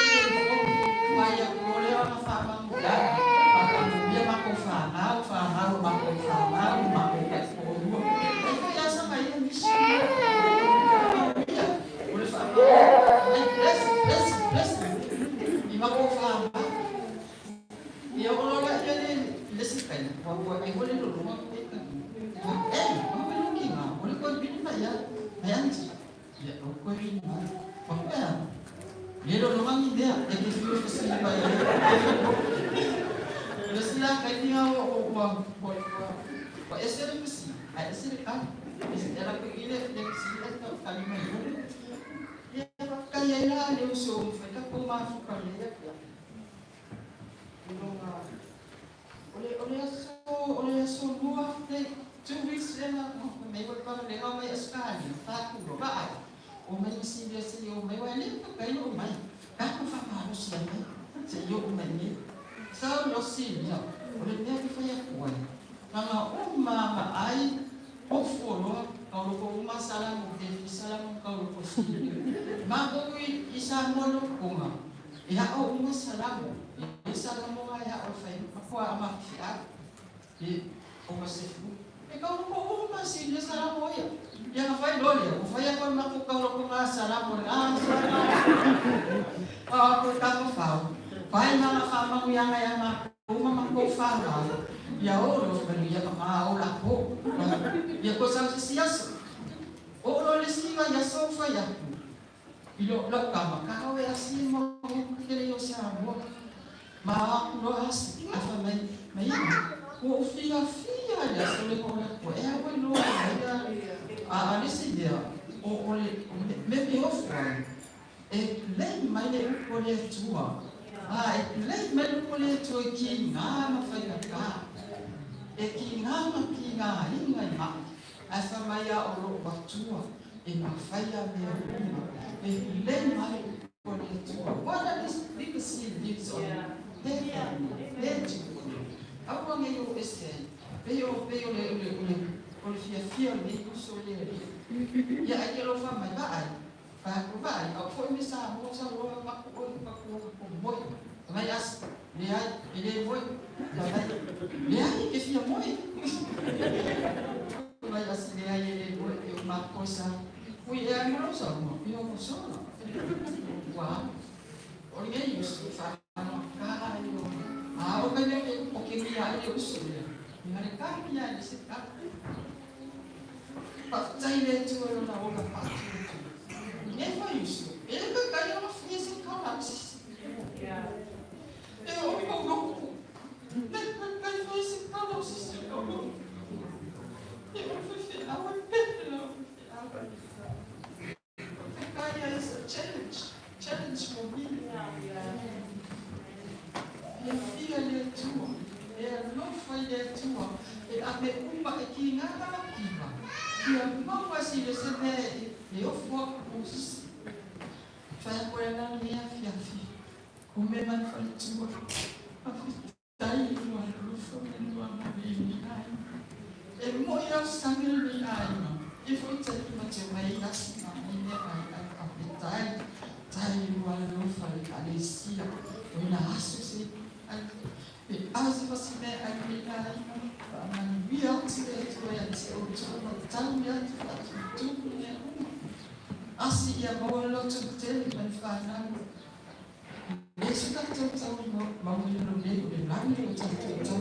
ko ma ya ko le ona fa ma mu ya. Pa ka mu ya ma ko fa na fa na ma ko fa na ma ko ka ko lu. E ko ya sa ma ye mi si. O le fa ma. Bless bless bless. I ma ko fa ma. Ia o lo la ia le le si kai. Wa wa ai ho le lo ma ko ka. E, ma me lo ki ma. O le ko bi ma ya. Ma ya nti. Ia o ko bi ma. Wa ko ya. Le lo lo ma ni dea e ke fi o si ma ya. Le si la kai ni o o wa wa wa e se le si. A e se le ka. E se la ko ile le si le ka ka ni ma yo. Ia ka ia la le o so fa ka ko ma fu ka le ya. O le aso o le aso lua te 2 weeks le na me wa pa le ha mai Australia fa ku ro ba ai. O mai si le si o mai wa le ka kai o mai. Ka ku fa ma ro si mai. Se yo o mai ni. Sa lo si ya. O le mea ki fa ya ku ai. Nga o ma ma ai o fo lo ka lo ko ma sala mo te fi sala mo ka lo ko si. Ma ko i sa mo lo ko nga. Ia o uma sala mo. E sala mo ai o fai ma ko a ma fi a. E o ma se fu. E ka lo ko o ma si le sala mo ia. Ia ka fai lo le. O fai a ko ma ko ka lo ko ma sala mo. Ah sala. Ah ko ka ko fa. Pai ma fa ma ia ma ia ma o ma ma ko fa ma. Ia o lo fa ia ma o la ko. Ia ko sa si aso. O lo le si ma ia so fa ia. I lo lo ka ma ka o e asi mo ke le yo sa mo. Ma aku lo asi a fa mai mai o fia fia ia so le ko ko e a o lo ia a a le si ia o o le me me o fa e le mai le ko le tua a e le mai le ko le tua ki ngā ma fa ia ka e ki ngā ma ki ngā inga i ma a fa mai a o lo batua e ma fa ia me uma e le mai ko le tua. What are these legacy lives on? Le tu. Au nge yo ese. Pe yo pe yo le le le o le fia fia le ku so le le. Ia ai ke lo fa mai ba ai. Ba ko ba ai au fo mi sa mo sa lo ma ko o ma ko ko mo. Mai as le ai e le voi. La mai. Le ai ke fia fia moe. Mai asi leai e le moe e o mako sa. Ui e ai mo sa mo, i o sola. Wa. O le ngai usu fa no ka ai o. A o ka le o ke mi ai le usu le. Mi hare ka mi ai se ka. Pa tai le tu o na ola pa tu tu. Ne fa usu. E ka ka yo fia se ka la si. E o mi ko no. Ne ka ka fia se ka la si. O no. E o fe fe a o pe la. Kaya is a challenge. Challenge for me. E fia le Atua, e alofa i le Atua, e ave uma e ki ngā manakiva, kia maua si le se mea e ofo aku o sisi. Whai koe la mea fiafi, o me man whaletua, a whitai i lua alofa me lua mare i ni ai. E mo i au sangi ni ai, e fo i tai ma te mai asi ma mai mea ai ai a whitai, tai i lua alofa i kalesia, o ina aso se ai. E aso fasi mea ai me ai, wa manuia atu e atu e atu o tō ma tau i atu atu tūku mea uma. Asi ia maua loto tele mai whanau. Le se tātou tau i maui lo le o le lani o tātou tau.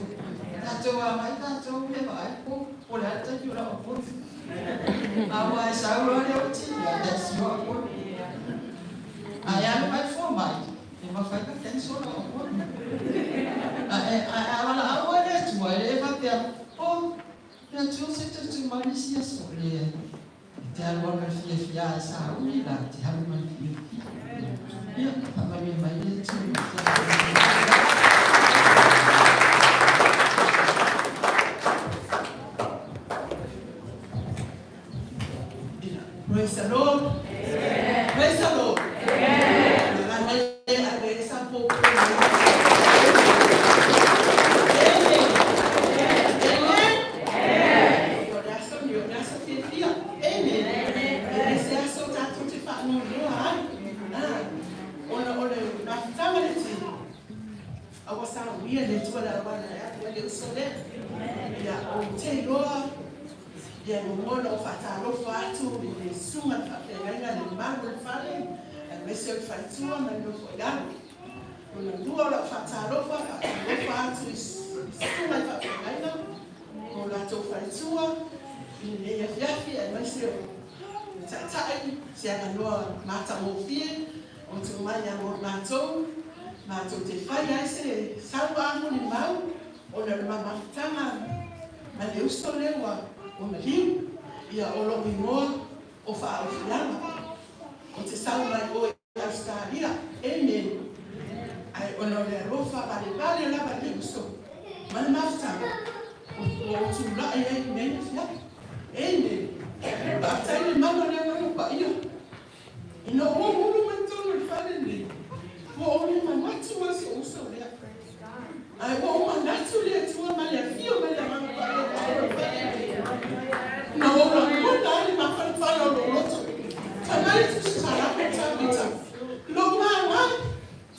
Tātou a mai tātou me wa ai po, o le ata ki o la o po. A wa e sau lo le o ti, ia that's your po. A e anu mai fo mai, e ma whai ka cancel o po. A e a wala a wa le tua, e e whatea, o, te atu se tatu mai si aso le. Te alu mai fia fia e sa ui la, te alu mai fia fia. Ia, whamari mai le tu. Praise the Lord. Amen. Praise the Lord. Amen. Amen. Amen. Awa sa uia le tua la wana ya tua le uso le. Ia o te roa ia mo o whatalofa atu i le sunga le whawhengainga le malu le fale a mese o le whaitua ma le nofo i lalo. O na lua o lau whatalofa, whatalofa atu i sunga le whawhengainga o latou whaitua i le afiafi a mese o taitai se aganoa matagofie o tu mai a mo matou matou te whai ai se sau amu ni mau o na le mamafutanga ma le uso lewa o maliu ia o lo ingoa o whaaufianga o te sau mai o i Australia. Amen. Ai ona o le alofa vale vale lava le uso ma le mafutanga o tūlai ai nei fiafi. Amen. Whaatai le mana le ngano pa ia. Ina o mulu mai tonu le fale nei. Ua o le manatu wa se uso lea. Ai ua o manatu le atua ma le afio ma le anganga pa ia o le fale nei. Na o la kona ai le mawhanawhana o lo loto. Tamai tu se tarako tāmita. Lo ngā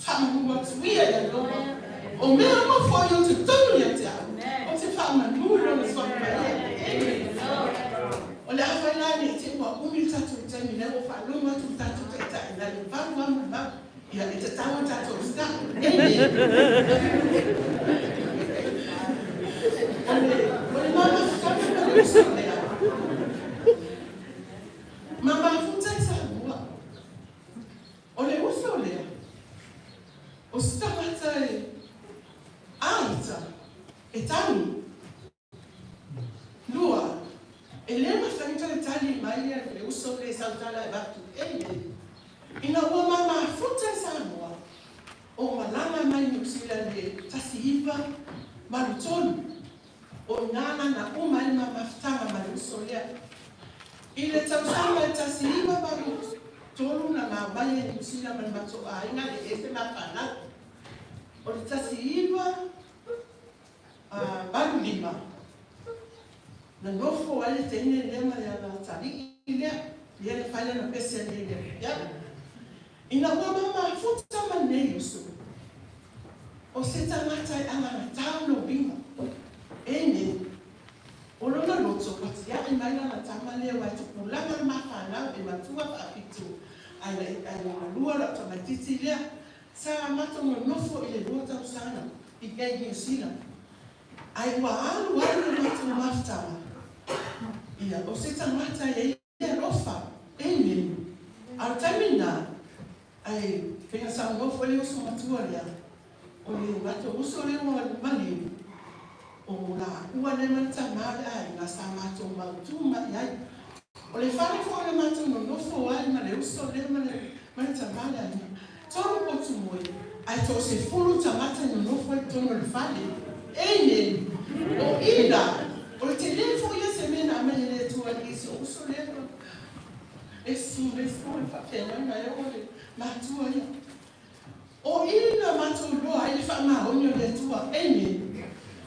whamanu atu ia ia loa. O mea ma whai o te tonu ia te au. O te whamanu lo le swapa ia. Amen. O le awhai la ni te ua umi tātou taimi nei o whalunga tu tātou taitai na le valu amu mau. Ia e te taua tātou sta. Amen. O le mama futanga ma le uso lea. Mama futa i Samoa. O le uso lea. O stangata e aita e tangi. Lua, e le mawhanita le tali mai ia le uso le sautala e vatu. Amen. Ina ua mama futa i Samoa. O malanga mai New Zealand le tasi iwa malu tolu. O nana na uma i mama futanga ma le uso lea. I le tausanga e tasi iwa malu tolu na ngā mai e New Zealand ma le mato āinga le efe ma whanau. O le tasi iwa malu lima. Na nofo ai le teine lea ma le ana talii lea. Ia le whaila na pese le lea. Ia. Ina ua mama futa ma nei uso. O se tangata e angana tau no binga. Amen. tamaitiiti lea. Sa matou nonofo i le lua tausaga i inei i Niu Sila, ae ua alu alu le matou mafutaga, ia, o se tagata e i ai le alofa. Amen. A o le taimi lena, ae pei ona saunoa foi le uso matua lea, o le matou uso lea ua maliu, o laua lea ma le tama o le aiga sa matou mautu mai ai. O le fale foi o le matou nonofo ai ma le uso lea ma le ma le tama le aiga. Tolu potu moe, ae toasefulu tagata e nonofo ai totonu o le fale. Amen! O i la, o le tele foi ia se mea na aumai e le Atua i si ou uso lea e su le su e faafeagaiga e oo le matua ia. O i na matou iloa ai le faamaoni o le Atua. Amen.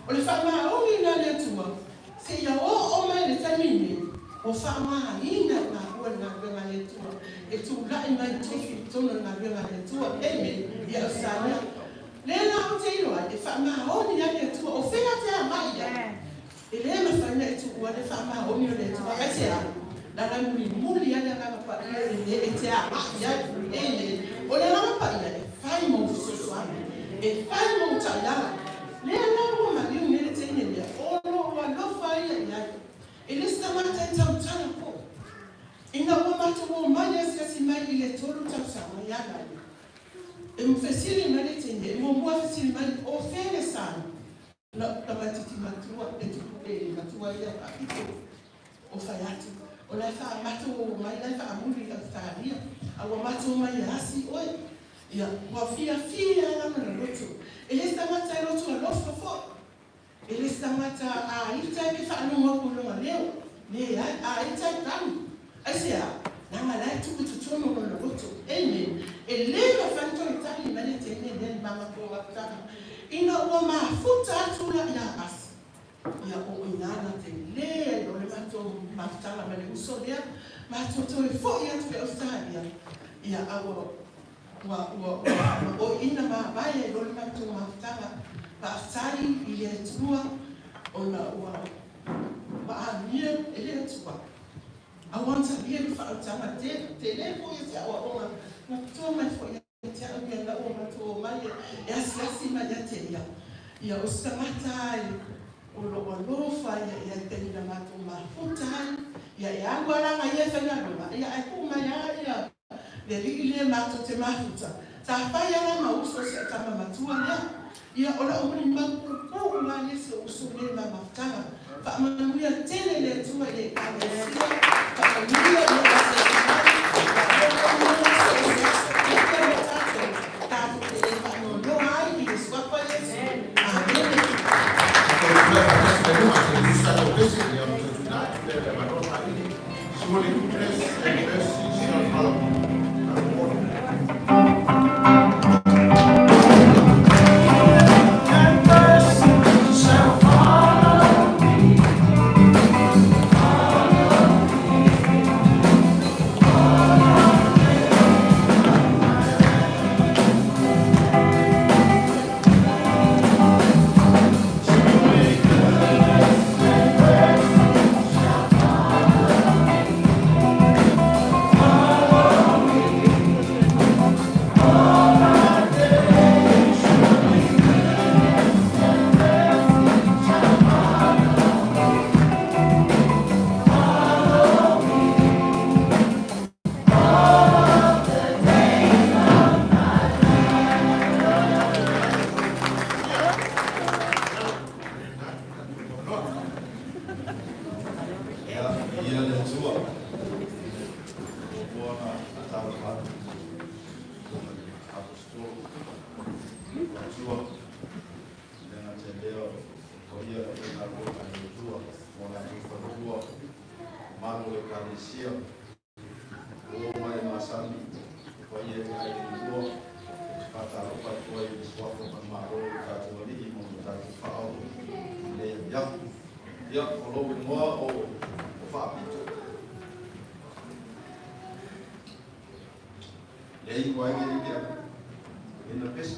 O le faamaoni lena a le Atua, seia oo mai i le taimi nei, ua faaaogaina e maua le galuega a le Atua, e tulai mai i tofi i totonu o le galuega a le Atua. Amen. Ia Ausetalia, lea la ou te iloa ai, e faamaoni lava le Atua. O fea te agai i ai? E le mafai ona e tuua le faamaoni o le Atua. Aisea? Leaga e mulimuli lava le Agaga Paia i le mea e te agai ai. Amen. O le Agaga Paia e fai mou fesoasoani, e fai mou taiala. Lea la ua maliu nei le teine lea, o lou alofa ia i ai. E le se tagata e tautala po. Ina ua matou omai e asiasi mai i le tolu tausaga ia Lani, e fesili mai le teine, e muamua fesili mai, o fea le sani? Lau tamaititi matua e tupu e matua ia faapito o fai atu o lae faamatou mai lae faamuli i Ausetalia a ua matou mai e asi oe ia ua fiafia la ma na loto e le se tagata e loto alofa foi e le se tagata a ita e ke faalogo aku i lona leo leai a ita e tali Aisea? Leaga la e tupu i totonu o lona loto. Amen. E le mafai ona toe tali mai le teine lea i le mamatua mafutaga. Ina ua mafuta atu la ia Asi, ia o i ina na tele ai loa le matou mafutaga ma le uso lea, matou toe foi atu i Ausetalia, ia a ua ua ua ua o i ina mavae ai loa le matou mafutaga. Faafetai i le Atua ona ua ua amia e le Atua. Aua talia le faautaga tele, tele foi ia te aoaoga na toa mai foi ia te au ia na ua matou omai e asiasi mai ia te ia. Ia o se tagata e o loo alofa ia ia i taimi na matou mafuta ai, ia e alu a laga ia e faigaluega, ia ae tuu mai a ia le alii lea matou te mafuta, sa fai a la ma uso si au tama matua lea. Ia, o lau mulimau puupuu lava lea si ou uso nei ma mafutaga. Faamanuia tele le Atua i le Ekalesia, faamanuia i le asiasi mai, faamanuia so o se aso, pule mo tatou, tatou te le faanoanoa ai i le Suafa Iesu. Amene. Tatou faatasi mai luma, se i tatou pese, ia ona toe tuuina atu lea le avanoa saili. Surely goodness and mercy shall follow me. Ia, viia le Atua. Muamua ona faatalofa atu i le Aposetolo, Atua, le gata i lea o paia o le aufaigaluega a le Atua ma o latou faletua, mamalu o le Ekalesia, O mai masani, o paia i aiga e lua, ou te faatalofa atu ai i le Suafa o Manumalo lo tatou Alii ma lo tatou Faaola i lenei afiafi. Ia, o lou igoa o Faapito. Leai ua ai le ia ina pesa.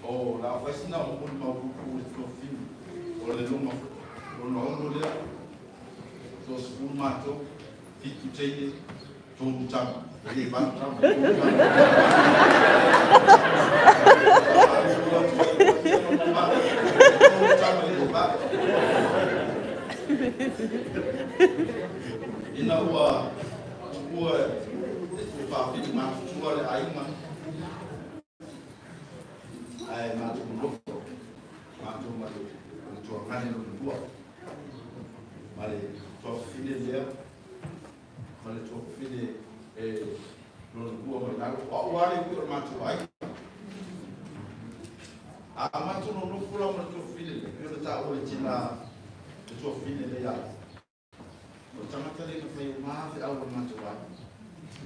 O la fai sina o muli mau pupu le tofiu o le luma lona ono lea. Toasefulu matou, fitu teine, tolu tama. E le valu tama, tolu tama. Tolu tama e le valu. Ina ua tuua e tuafafine matutua le aiga, ae matou nonofo matou ma le tuagane lona lua, ma le tuafafine lea ma le tuafafine e lona lua mai lalo. O au lava le ui o le matou aiga. A matou nonofo la ma le tuafafine lea, pei ona taua e le tina le tuafafine lea ia ia. O le tagata lea na fai uma feau a le matou aiga.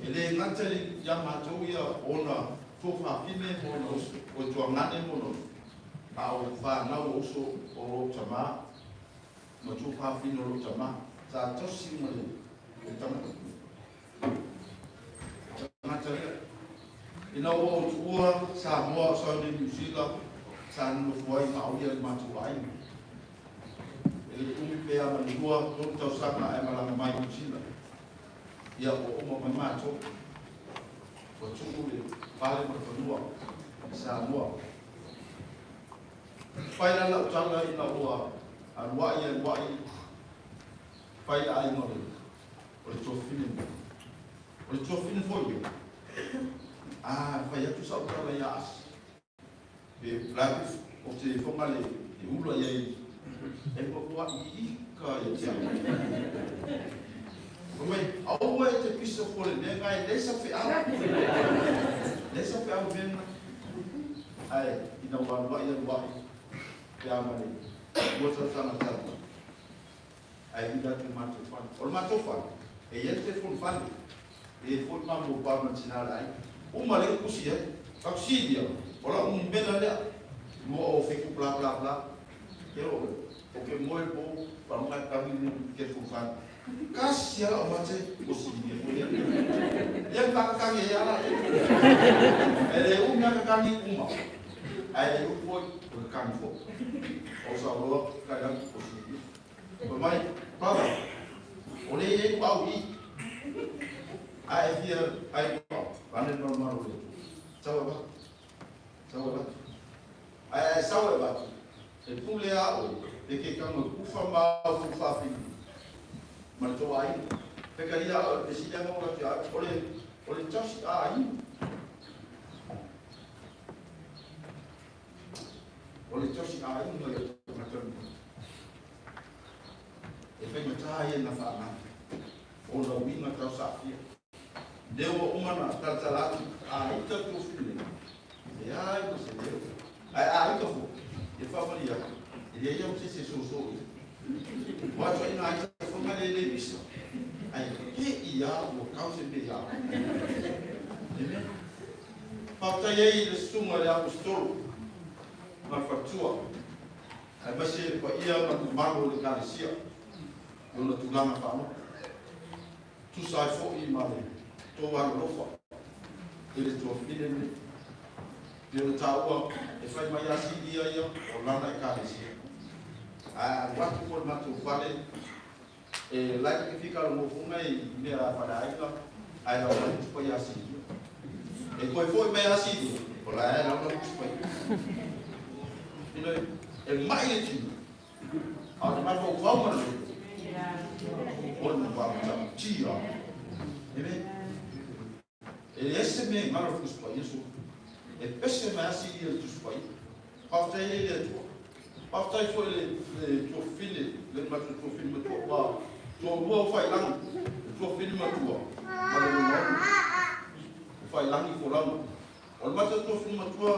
E le gata ia matou ia ona tuafafine ma ona uso, o tuagane ma ona uso, a o fanau o uso o lou tamā ma tuafafine o lou tamā, sa tausi uma le tagata. Tagata lea. Ina ua ou tuua Samoa o sau nei Niu Sila, sa nonofo ai ma au ia i le matou aiga. E le umi pe a ma le lua, tolu tausaga ae malaga mai Niu Sila. Ia ua uma mai matou. Ua tuu le fale ma le fanua i Samoa. Fai la lau tala ina ua aluai aluai fai le aiga o le o le tuafafine nei. O le tuafafine foi ia, a fai atu sau tala ia Asi, pe la o te fonga le ula ia i e matua i ika ia te au. Fai mai, aua e te pisa fua le mea ngai, le sa feau. Le sa feau mea ngai. Ae, ina ua aluai aluai, pe a ma le lua tausaga talu ai. Ae vili atu i le matou fale. O le matou fale, e i ai le telefoni fale. E i ai foi ma mobile ma tina le aiga. Uma lea kusi ai. Fai atu, Silia, o lau numera lea, 207 bla bla bla. Ke o oe, o ke moe po, paloga e kau i le telefoni fale. Kasi a lau mate, o Silia foi lea. Ia ni pakakagi ai ala. E le umi a kakagi uma. Ae le umi foi, o kakagi foi. O sauloa, kai atu, o Silia. Fai mai, Brother, o lea e i ai ku au i i. A e fia ai ku au, ane le malumalu o le Atua. Sau e avatu. Sau e avatu. Ae a e sau e avatu, e pule a oe e ke kanga kufa ma au fu faafili ma le tou aiga. Peka ia oe, e sili anga ola te ai, o le, o le tausi a aiga. O le tausi aiga ia tagata lua. E faigata ia na faaaoga ona uiga tau saafia. Lea ua uma na talatala atu a ita tofi nei, e leai ma se leo. Ae a ita foi, e faamalie atu, e leai lava se isi e soso i ai. Ua atu ai na ita foi ma le le pisa. Ae te i a ua kau se mea ia au. Amen. Faafetai ai i le susuga i le Aposetolo ma le faletua. Aemaise le paia ma le mamalu o le Ekalesia i ona tulaga faalogo. Tusa ai foi ma le tou alolofa i le tuafafine lenei. Pei ona taua, e fai mai lava Silia ia o lana Ekalesia. Ae a alu atu foi i le matou fale, e like ke fika logofoga i mea a faleaiga, ae lau mai tupa ia Silia. E toe foi mai a Silia, o la e lau lau tupa ia. Ina e mai le tino, a o le mafaufau ma le loto, o le mafaufau. Amen. E leai se mea e galo i le Tusi Paia sulu. E pese mai lava Silia i le Tusi Paia. Faafetai ai i le Atua. Faafetai foi i le tuafafine, le matou tuafafine matua, ua toalua o failangi, le tuafafine matua ma le lona ono. O failangi folauga. O le matou tuafafine matua,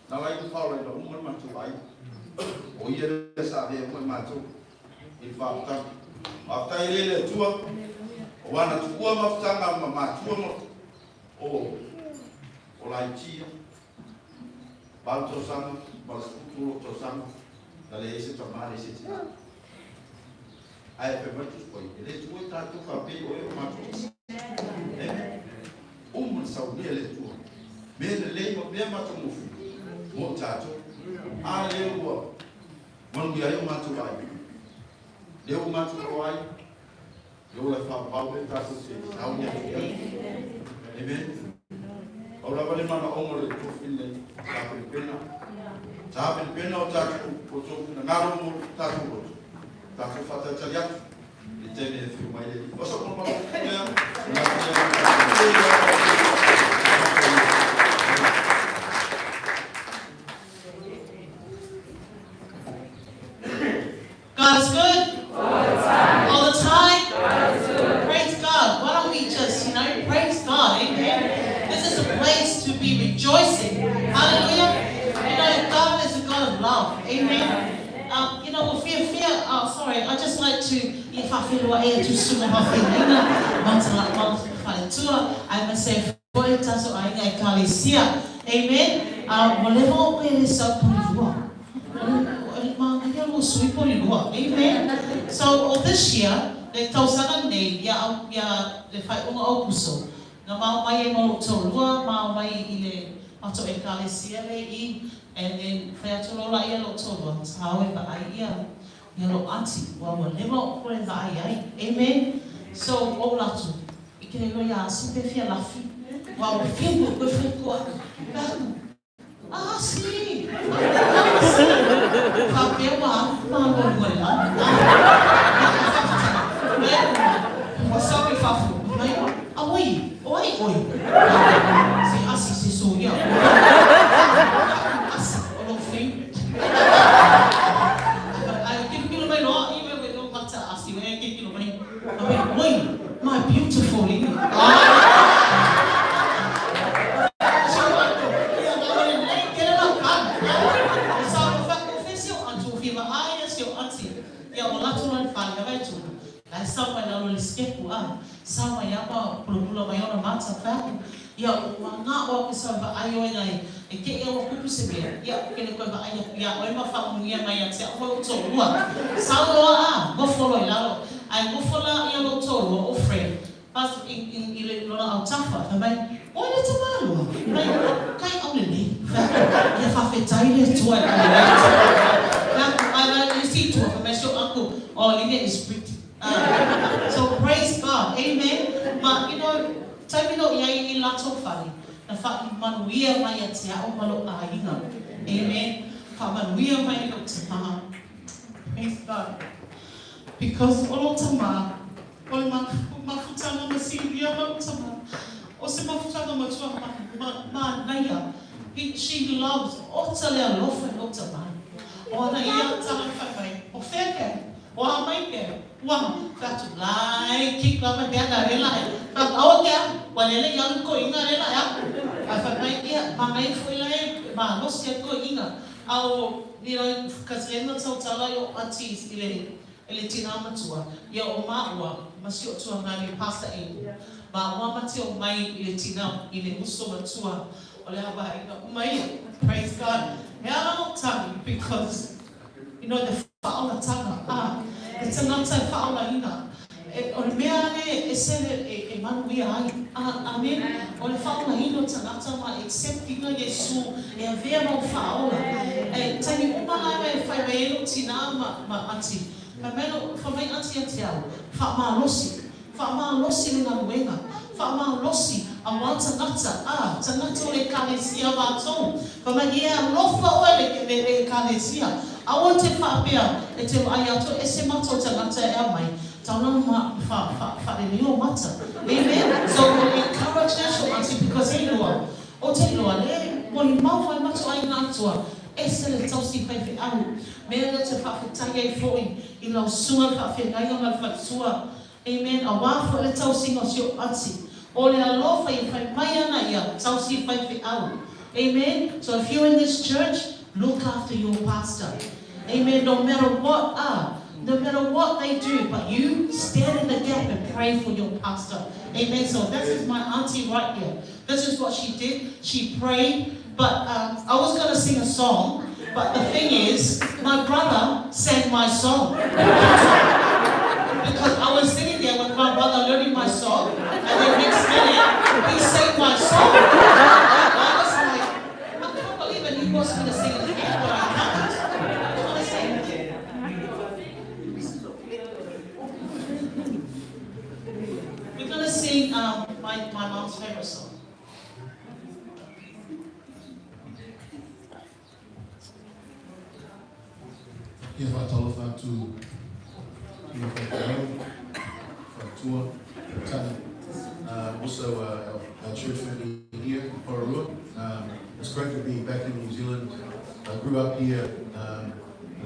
na laina faolaina uma le matou aiga. O ia lea sa avea uma i matou i le faafetaga. Faafetai ai le Atua, o ana tuua mafutaga ma matua ma o o laitia. Valu tausaga ma le 13 tausaga, na leai se tamā, leai se tinā. Ae fai mai le Tusi Paia, e le tuua i tatou faapei o e o matou. Amen. Uma na saunia e le Atua mea lelei ma mea matagofie mo i tatou. A lea ua manuia ai o matou aiga. Lea ua matou ai, lea ua faavavau mea tatou te sauni atu i ai. Amen. Pau lava le manaoga o le tofi lenei, tapenapena. Tapenapena o tatou outou finagalo mo tatou loto. Tatou faatalitali atu i le taimi e afio mai le Alii. O sau malomalo lea, God is good. All the time. All the time. God is good. Praise God. Why don't we just, you know, praise God. Amen. This is a place to be rejoicing. Hallelujah. You know, God is a God of love. Amen. Um, you know, well, fear, fear, oh, sorry, I just like to, ia whawheroa e atu sunga whawhengaina, matala, whaletua, I must say, foi taso aiga e kalesia. Amen. Um, whatever o pere sa purua. Amen. So, oh, this year, le tausaga nei, ia, ia le whaiunga o puso, na mao mai e mau tōrua, mao mai i le mato e kalesia le i, and then whai atu lola ia lo tōrua, tāo e vaai ia, ia lo ati, wa wa lewa o koe vaai ai. Amen. So, o latu, i ke lo ia asi pe fia lafi, wa o fia koe koe whai koa, Ah, si! Ah, si! Faapea ua alu malo lua i lalo. Ua sau i fafo, fai mai, Auē, o ai ʻoe? Se asi, se soia. Asi, o lou favourite. Ae kilokilo mai loa, i mea koe, mata asi, e kilokilo mai. Fai mai, Oi, my beautiful lady. Pastor i, i, i le lona autafa, fai mai, Oi le tamāloa, mai, kai aulelei, fai atu, ia faafetai le Atua e aulelei le tamāloa. Fai atu, ai mai le isi itua, fai mai si ou uncle, oh, Lynette is pretty. So praise God, amen. Ma, you know, taimi no i ai i latou fale, na faamanuia mai ia te a'o ma lou aiga. Amen. Faamanuia mai i lou tamā. Praise God. Because o lou tamā, O le mafutaga ma Silia ma lou tama, o se mafutaga matua manaia, he, she loves, ota le alofa i lou tama. O ana ia tala fai mai, o fea kea? O a mai kea? Ua, fai atu, lai, kik lava mea na rela e. Fai atu, aua kea, ua lele i alu koiga rela e aku. Ae fai mai, ia, manaia foi la e malosi ai koiga. A o, you know, cause lea na tautala i o aunties i le E le tinā matua, ia o māua ma si o tuangani Pastor Amy, māua ma te o mai i le tinā i le uso matua o le awaina uma ia. Praise God. He aha o tangi because you know the whaolatanga, ah, le tangata e whaolaina, e, o le mea ane e sele e, e manuia ai. Ah, amen. O le whaolaina o tangata ma acceptinga Iesu e avea mau whaola. E, taimi uma la e whai mai e lou tinā ma, ma aunty. Fai mai lou, fai mai aunty ia te au, whaamalosi. Whaamalosi le galuega. Whaamalosi auā tangata, ā, tangata o le ekalesia mātou. Fai mai, e alofa oe le, le, le ekalesia. Aua te whaapea e te waai atu ese matou tangata e aumai, tauna ma, wha, wha, whalelei o mata. Amen. So, encourage national aunty because he loa, O te iloa, le molimau whai matua ai ngā atua, ese le tausi faifeau, mea lea te whaafetai ai foi i lau sunga le faafeagaiga ma le faletua. Amen. Auā foi le tausiga o si ou ati. O le alofa ia whai mai ana ia tausi faifeau. Amen. So if you're in this church, look after your pastor. Amen. No matter what, no matter what they do, but you stand in the gap and pray for your pastor. Amen. So this is my auntie right here. This is what she did. She prayed. But I was going to sing a song, but the thing is, my brother sang my song. Because I was sitting there with my brother learning my song, and then next minute, he sang my song. I was like, I can't believe it. He wants me to sing it again, but I can't. Do you want to sing? We're going to sing my mom's favorite song. Fia faatalofa atu i le faifeau, faletua, tali. Also our church family here in Porirua. It's great to be back in New Zealand. I grew up here and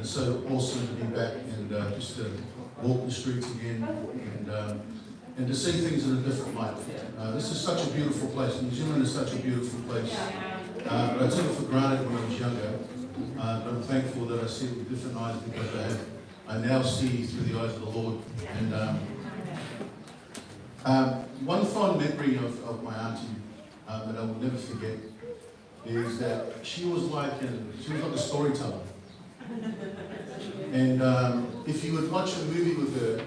it's so awesome to be back and just to walk the streets again and to see things in a different light. This is such a beautiful place. New Zealand is such a beautiful place. But I took it for granted when I was younger. But I'm thankful that I see it with different eyes because I now see through the eyes of the Lord. And one fond memory of my auntie that I will never forget is that she was like a storyteller. And if you would watch a movie with her,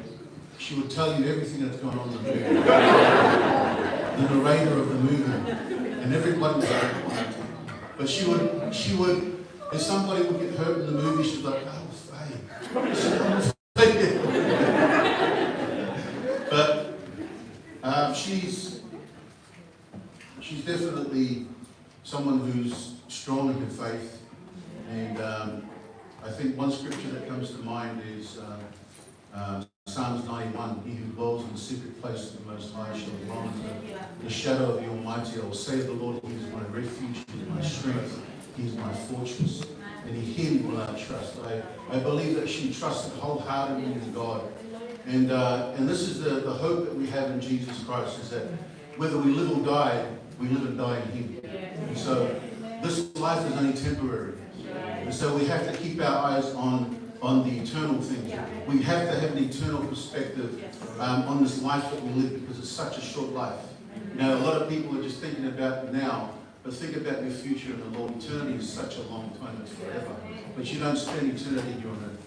she would tell you everything that's gone on in the movie. The narrator of the movie. And everybody was like, oh, auntie. But she would, if somebody would get hurt in the movie, she'd be like, oh, Faye. But she's definitely someone who's strong in her faith. And I think one scripture that comes to mind is Psalms 91, he who dwells in the secret place of the Most High shall dwell under the shadow of the Almighty. I will say of the Lord, he is my refuge, he is my strength, he is my fortress, and in him will I trust. I believe that she trusted wholeheartedly in God. And this is the hope that we have in Jesus Christ, is that whether we live or die, we live and die in him. And so this life is only temporary. And so we have to keep our eyes on the eternal things. We have to have an eternal perspective on this life that we live, because it's such a short life. You know, a lot of people are just thinking about now, but think about your future in the Lord. Eternity is such a long time, it's forever. But you don't spend eternity here on earth.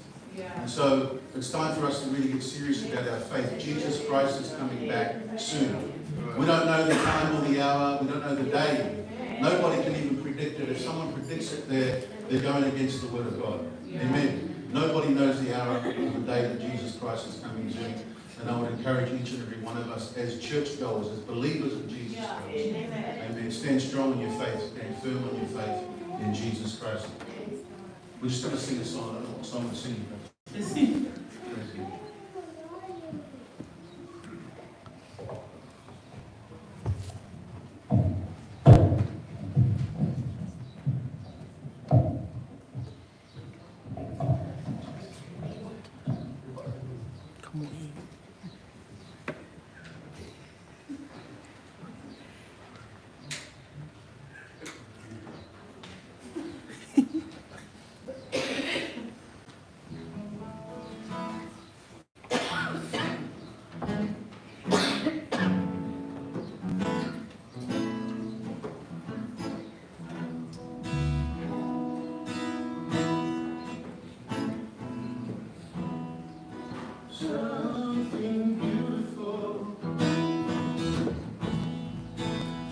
And so it's time for us to really get serious about our faith. Jesus Christ is coming back soon. We don't know the time or the hour, we don't know the day. Nobody can even predict it. If someone predicts it, they're going against the word of God. Amen. Nobody knows the hour or the day that Jesus Christ is coming soon. And I would encourage each and every one of us as churchgoers, as believers in Jesus Christ. Amen. Stand strong in your faith. Stand firm on your faith in Jesus Christ. We're just going to sing a song. I don't know what song we're singing. But... Something beautiful,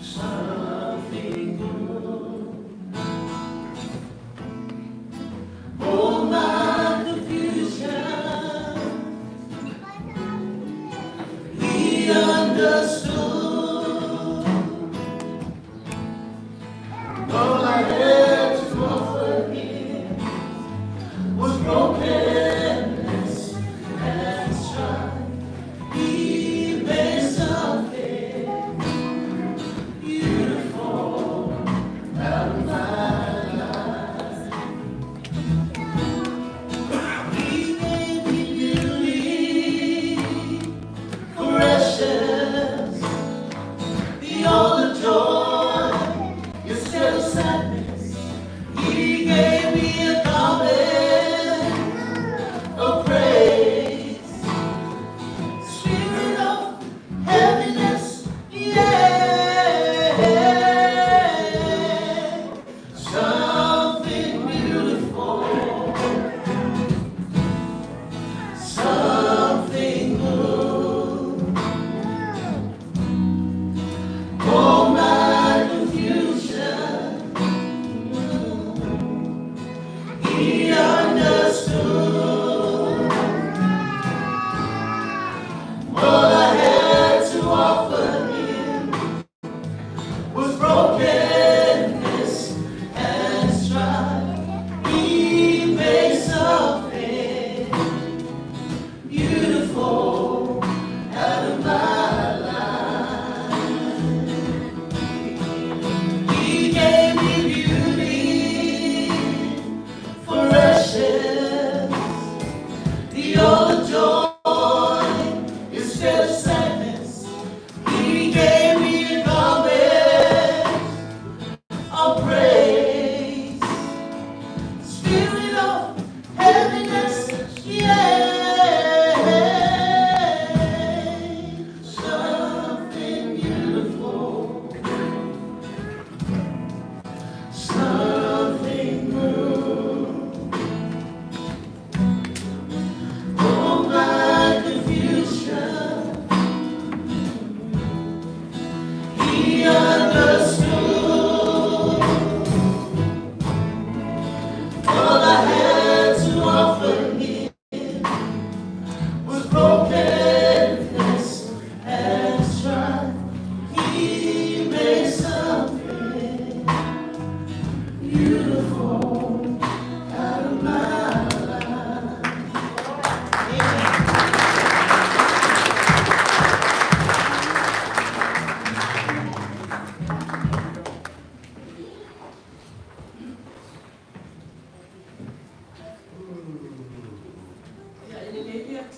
something good. All my confusion, he understood. All I had to offer him was brokenness and strife. He made something beautiful out of my life. He gave me beauty, precious, beyond the joy instead of sadness. He gave me a garment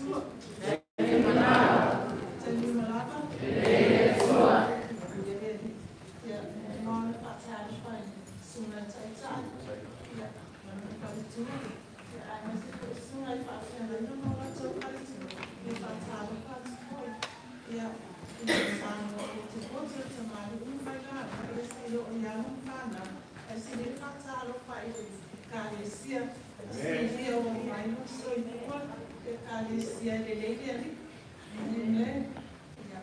Atua. Taimi uma lava. Ia, ma faatalofa i susuga i taitai, ia, ma lona faletua, ia, aemaise foi susuga i faafeagaiga ma o latou faletua, ia faatalofa atu foi, ia, i le Samoa potopoto le tamalii ma failauga, ia seia oo i alo ma fanau, ae sili le faatalofa i le Ekalesia Silia ua mafai ona soifua le Ekalesia e lelei le Alii. Amen. Ia,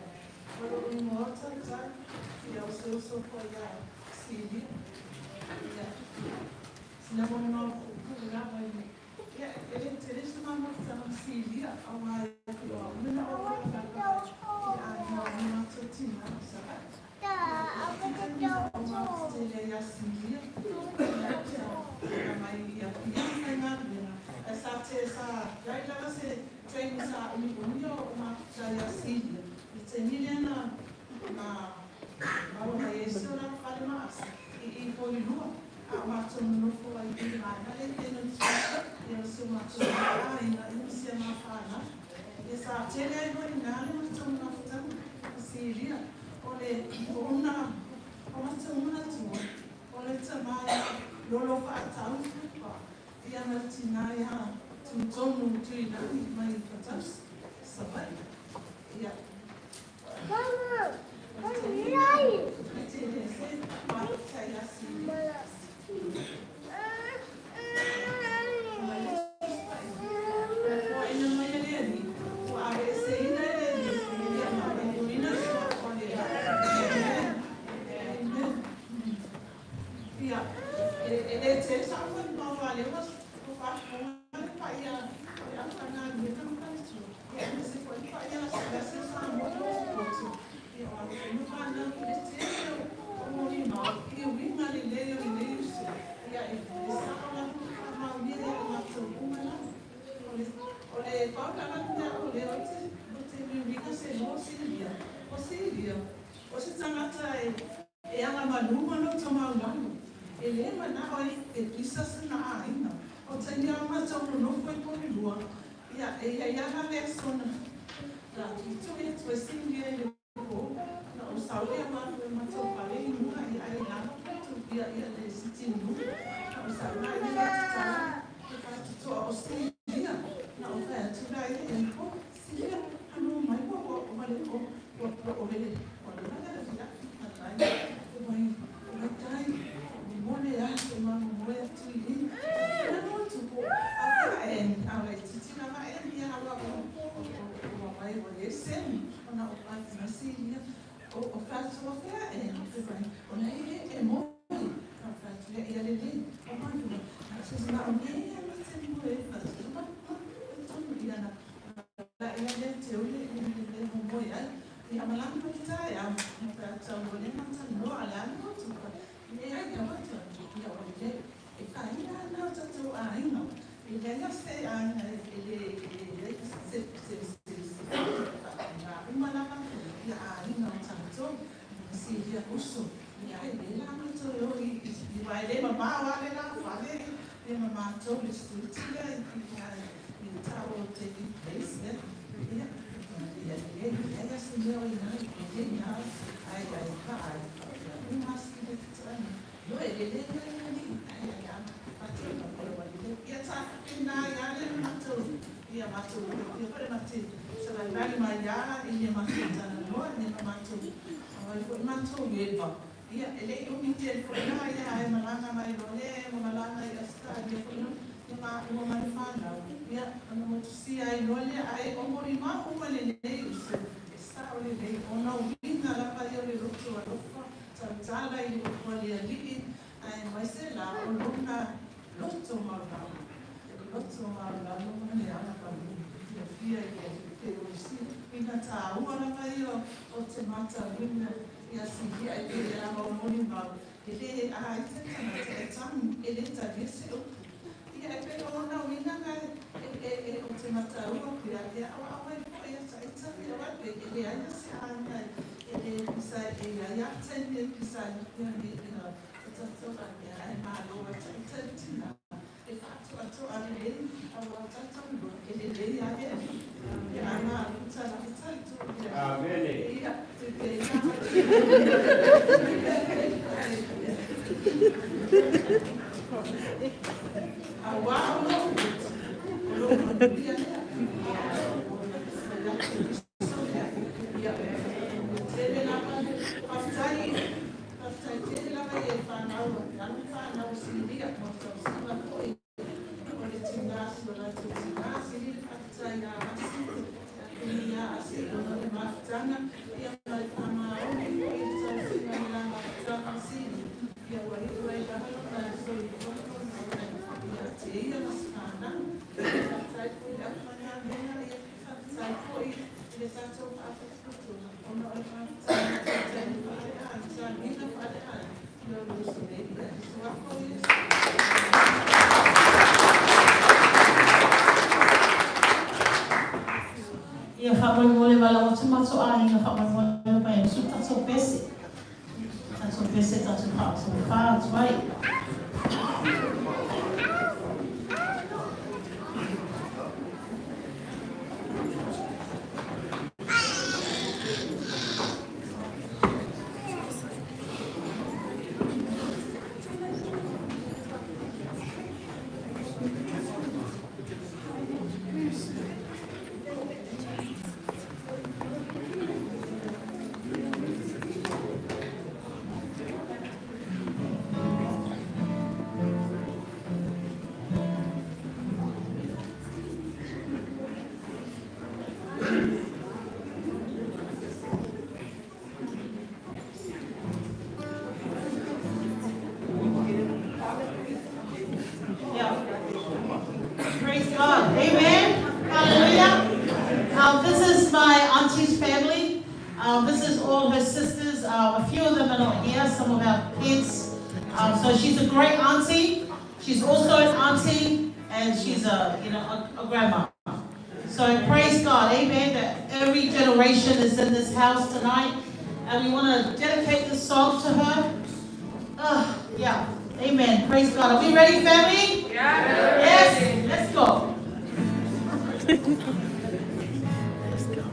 o lou igoa o Tautai, ia o se uso foi ia Silia. Ia, sina molimau puupuu lava i le, ia, e le tele se mafutaga ma Silia, auā e pei o au le na ou faalafala i aiga o le matou tina i Savaii. Ia, e itiiti taimi sa ou mafuta tele ai ia Silia, ia, sa mai i Apia ma faigaluega, ae sa te, sa iai lava se taimi sa umiumi o ou mafuta ia Silia, i le taimi lea na, na maua mai ai si o latou fale ma asa i i Poilua, a o matou nonofo ai i le vaega lea i Pennant Street, ia o si o matou aiga ma si a ma fanau. Ia sa tele ai foi i ina le matou mafutaga ma Silia, o le ona o matou manatua, o le tama ia lolo faatau pa ia ma le tina ia Tutonu Tuilagi mai Fatausi, Savaii. Ia. O le taimi lena, e tele se mafuta ia Silia. Mai le Tusi Paia. Na foaiina mai e le Alii, ua aveeseina e le Alii, ia ma faipulina le suafa o le Amen. Amen. Ia, e le tele sa ou molimau a lea ua faafofoga le paia o le aufaigaluega ma faletua, ia aemaise foi le paia gasegase o Samoa ma potopoto. Ia, o a foi ma fanau i le tele o molimau i uiga lelei o lenei uso. Ia, e sao lava ma faamaonia ia i matou uma lava. O le pau lava le mea o lea ou te wiuiga se loa Silia. O Silia, o se tagata e agamalu ma loto maulalo. E le manao ai e pisa sina aiga. O taimi lava matou nonofo i Porirua, ia, e i ai lava le aso na tuitui atu ai Silia i le po, na ou sau lea matou e matou fale i luga, ia, ae lava poto, ia, ia, le sitting room. Na ou sau la ia faatutala le faatutoa o Silia. Na ou fai atu la ia ia, oh, Silia, anu mai ua ua ua le o ua ua o le o le lava le fia o mai o mai tai momole a e mamomoe atu i i. Na no atu po a pea e a le titi lava e ia ua o o o mai o le semi ona o pa na Silia o o fatu o fea e o mai o le e mo na fatu le ia le le o mai na se na o ne a ma se mo e fatu ma ma ia na la ia le te o le le le mo mo ia ia ma lana ma kita ia ma ta ta o le ma ta no ala no tu pa le ai ia ma ta ia o le e fa ina na ta tu a ina e le ia se a ina e le e le se se se se na uma lava ia a ina o ta to si ia uso ia e le la ma to yo i i vai le ma ma wa le la fa le le ma ma to le street ia i i ta o te i place ne ia ia ia ia se mea o ina i le ina ai ai ka ai ia uma si le tani no e le le le le ai ai ai ma te ma o le le ia ta ina ia le ma to ia ma to ia pare ma te sa la vali ma ia i le ma to tana no ne ma to ai foi ma to ye va ia e le umi te foi na ia ai malanga mai lo le ma malanga i Australia foi no ia ma ua ma le whanau ia ana mo tusi ai lo le ai o mori ma uma le lei uso e sao le lei ona uiga lava ia o le loto alofa tautala i le upu a le Alii ae mai se la o lona loto maulalo loto maulalo ma le agavalu fiafia i le Alii pe o si ina tāua lava ia o te matauina ia silia e pei lava o molimau e le ai se tagata e tanu e le talia se upu ia e pei o ona uiga na e e o te mataua pea ia aua ai foi ia taita ia wa pe e leai se aiga e le pisa e ia ia taimi e pisa ai ia me ia o tatou ai ia ai malo a taita le tina e faatoatoa lelei. Ia faamolemole valaau atu matou aiga faamolemole mai usu tatou pese. Tatou pese tatou faasofa atu ai. Yeah. Praise God. Amen. Hallelujah. This is my auntie's family. This is all her sisters. A few of them are not here, some of our kids. So she's a great auntie. She's also an auntie, and she's a you know a grandma. So praise God, amen, that every generation is in this house tonight. And we want to dedicate this song to her. Yeah, amen. Praise God. Are we ready, family? Yeah. Yes, let's go. Let's go.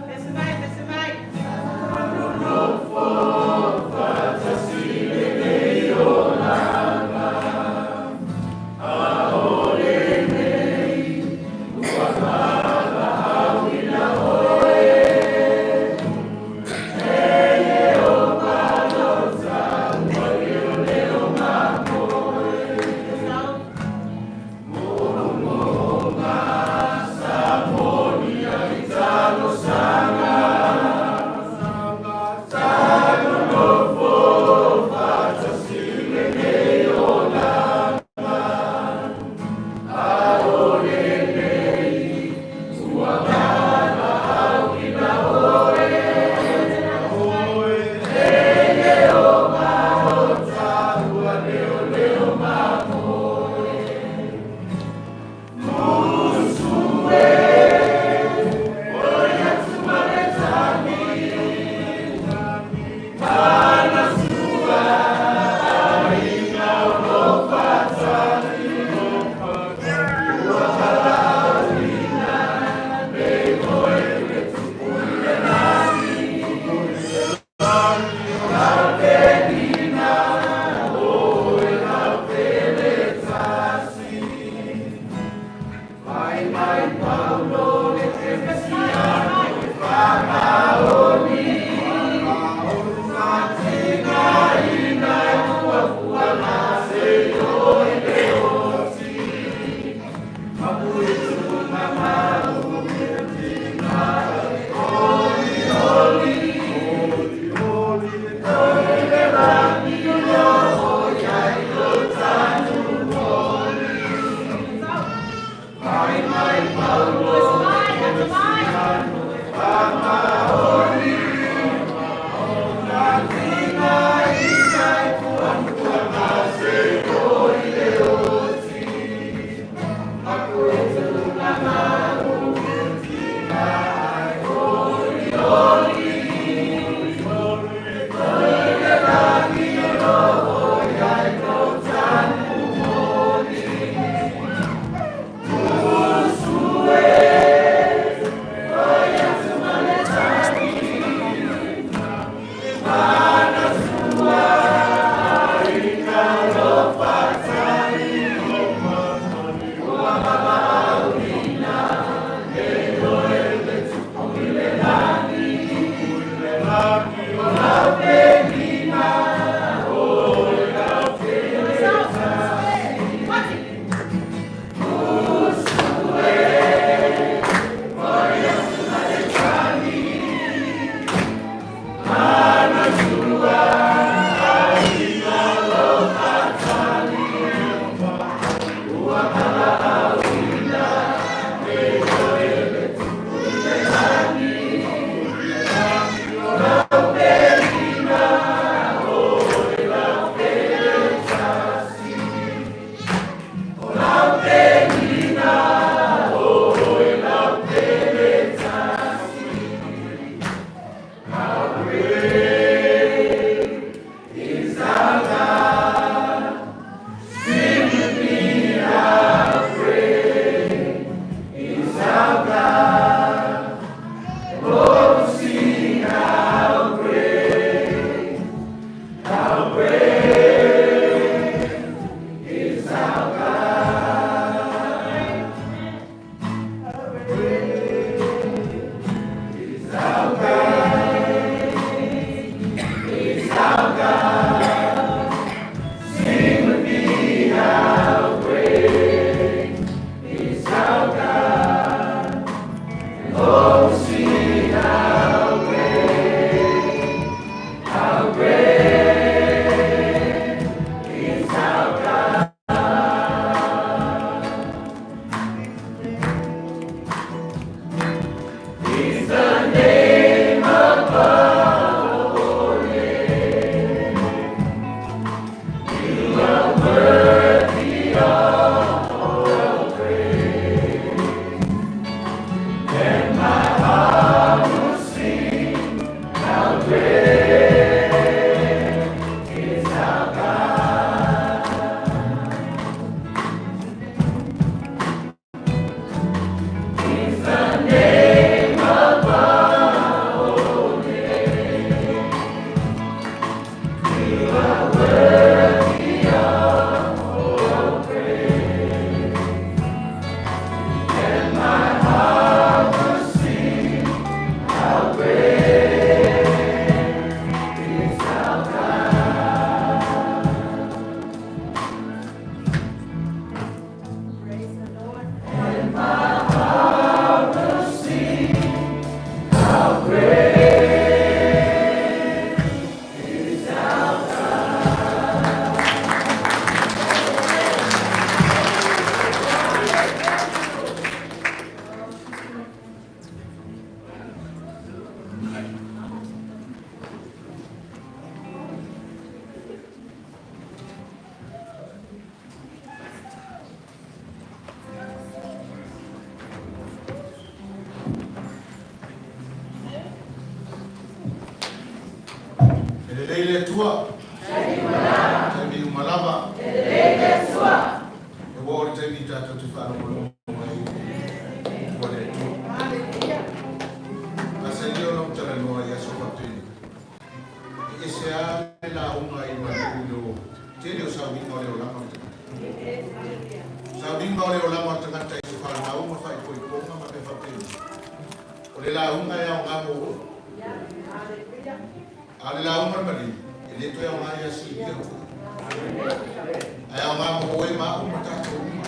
Pese mai, pese mai. Aole E lelei le Atua. Taimi uma lava. E lelei le Atua. E ua oo le taimi tatou te faalogologo ai i le Upu a le Atua. Masani ona ou talanoa i aso faapena. E ese lava le lauga i malu i le tele o sauniga o le olaga o le tagata. Sauniga o le olaga o le tagata i se fanau ma faaipoipoga ma mea faapena. O le lauga e aoga mo oe. A o le lauga a le maliu, e le toe aoga ia Silia o oe. Ae aoga mo oe ma au ma tatou uma.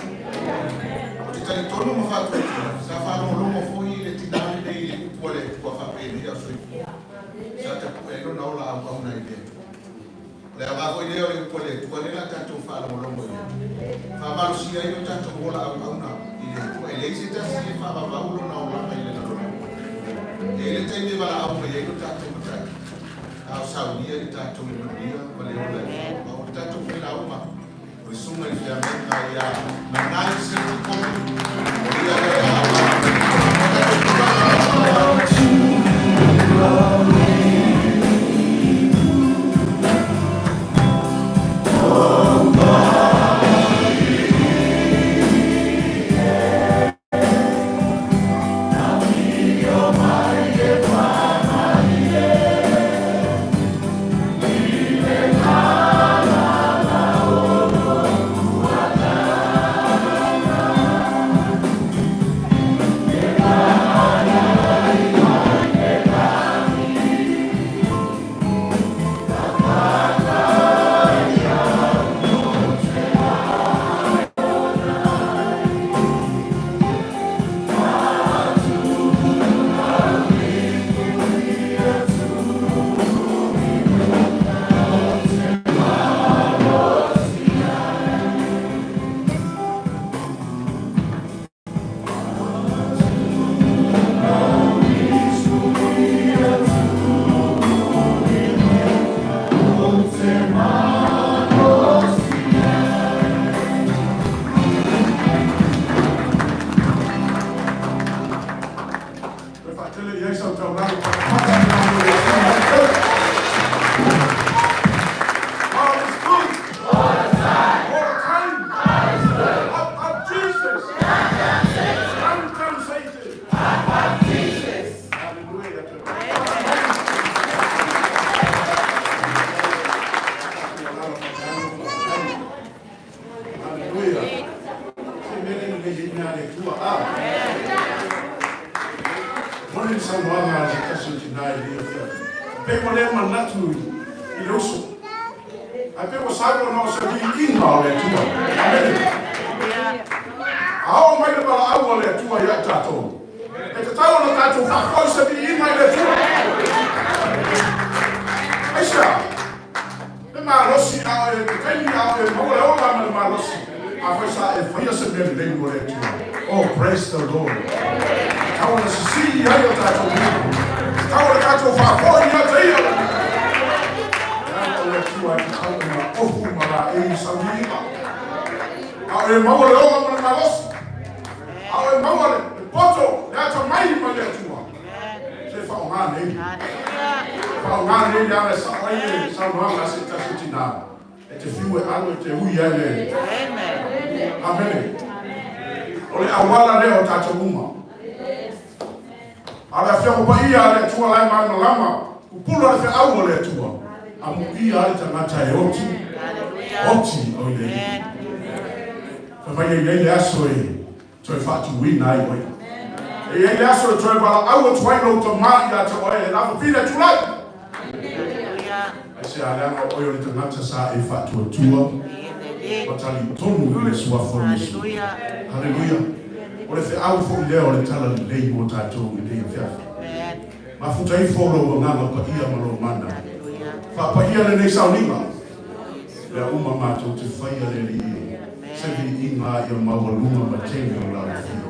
Ou te talitonu ma faatuatua, sa faalogologo foi le tina lenei i le upu a le Atua faapenei a o soifua. Sa tapue ai lona ola auauna i le Atua. O le aoga foi lea o le upu a le Atua lea o le a tatou faalogologo i ai. Faamalosia ai lo tatou ola auauna i le Atua. E leai se tasi e faavavau lona olaga i le lalolagi. E i ai le taimi e valaau mai ai lo tatou Matai, a o saunia i tatou le manuia ma le ola e faavavau. O le tatou failauga, o le Susuga i le Feagaiga ia Nanai Seti Koli, o ia lea e aoga Toe faatele i ai sau taulaga patapata i le Malo o Samoa. God is good. All the time. All the time. God is good. Up, up Jesus. Down, down Satan. Down, down Satan. Up, up Jesus. Hallelujah. Hallelujah. Se mele le lei mea a le Atua. Moni le saunoaga a se tasi o tina i lenei afiafi. Pei ua le manatu i le uso. Ae pei ua sau ona o se viiga o le Atua. Amene. A oo mai le valaau a le Atua ia i tatou, e tatau tatau ona tatou faafoi se viiga i le Atua. Aisea? Le malosi a o e, te taimi a o e maua le ola ma le malosi, afai sa e faia se mea lelei mo le Atua. Oh, praise the Lord. Tatau ona sisii i ai o tatou lima. Tatau ona tatou faafoi ia te Ia. Leaga o le Atua e tatau ona ofu ma laei sau viiga. A o e maua le ola ma le malosi. A o e maua le poto, le atamai mai le Atua. Se faaaoga nei. Faaaoga nei le ala e sao ai le saunoaga a se tasi o tinā. E te fiu e alo e te ui ai le. Amene. O le auala lea o tatou uma. A o le Afioga Paia a le Atua la e malamalama, pupula le feau a le Atua, amuia ai le tagata e oti, oti o i le Alii. Fai mai e i ai le aso e toe faatuina ai oe. E i ai le aso e toe valaau atu ai lou tama ia te oe, e lafafine tulai. Aisea leaga o oe o le tagata sa e faatuatua ma talitonu i le Suafa o Iesu. Haleluia! O le feau foi lea o le Talalelei mo tatou i lenei afiafi. Mafuta ifo lou agaga paia ma lou mana. Faapaia lenei sauniga. Lea uma matou te faia le Alii e se viiga ia maualuga ma tele o lau afio.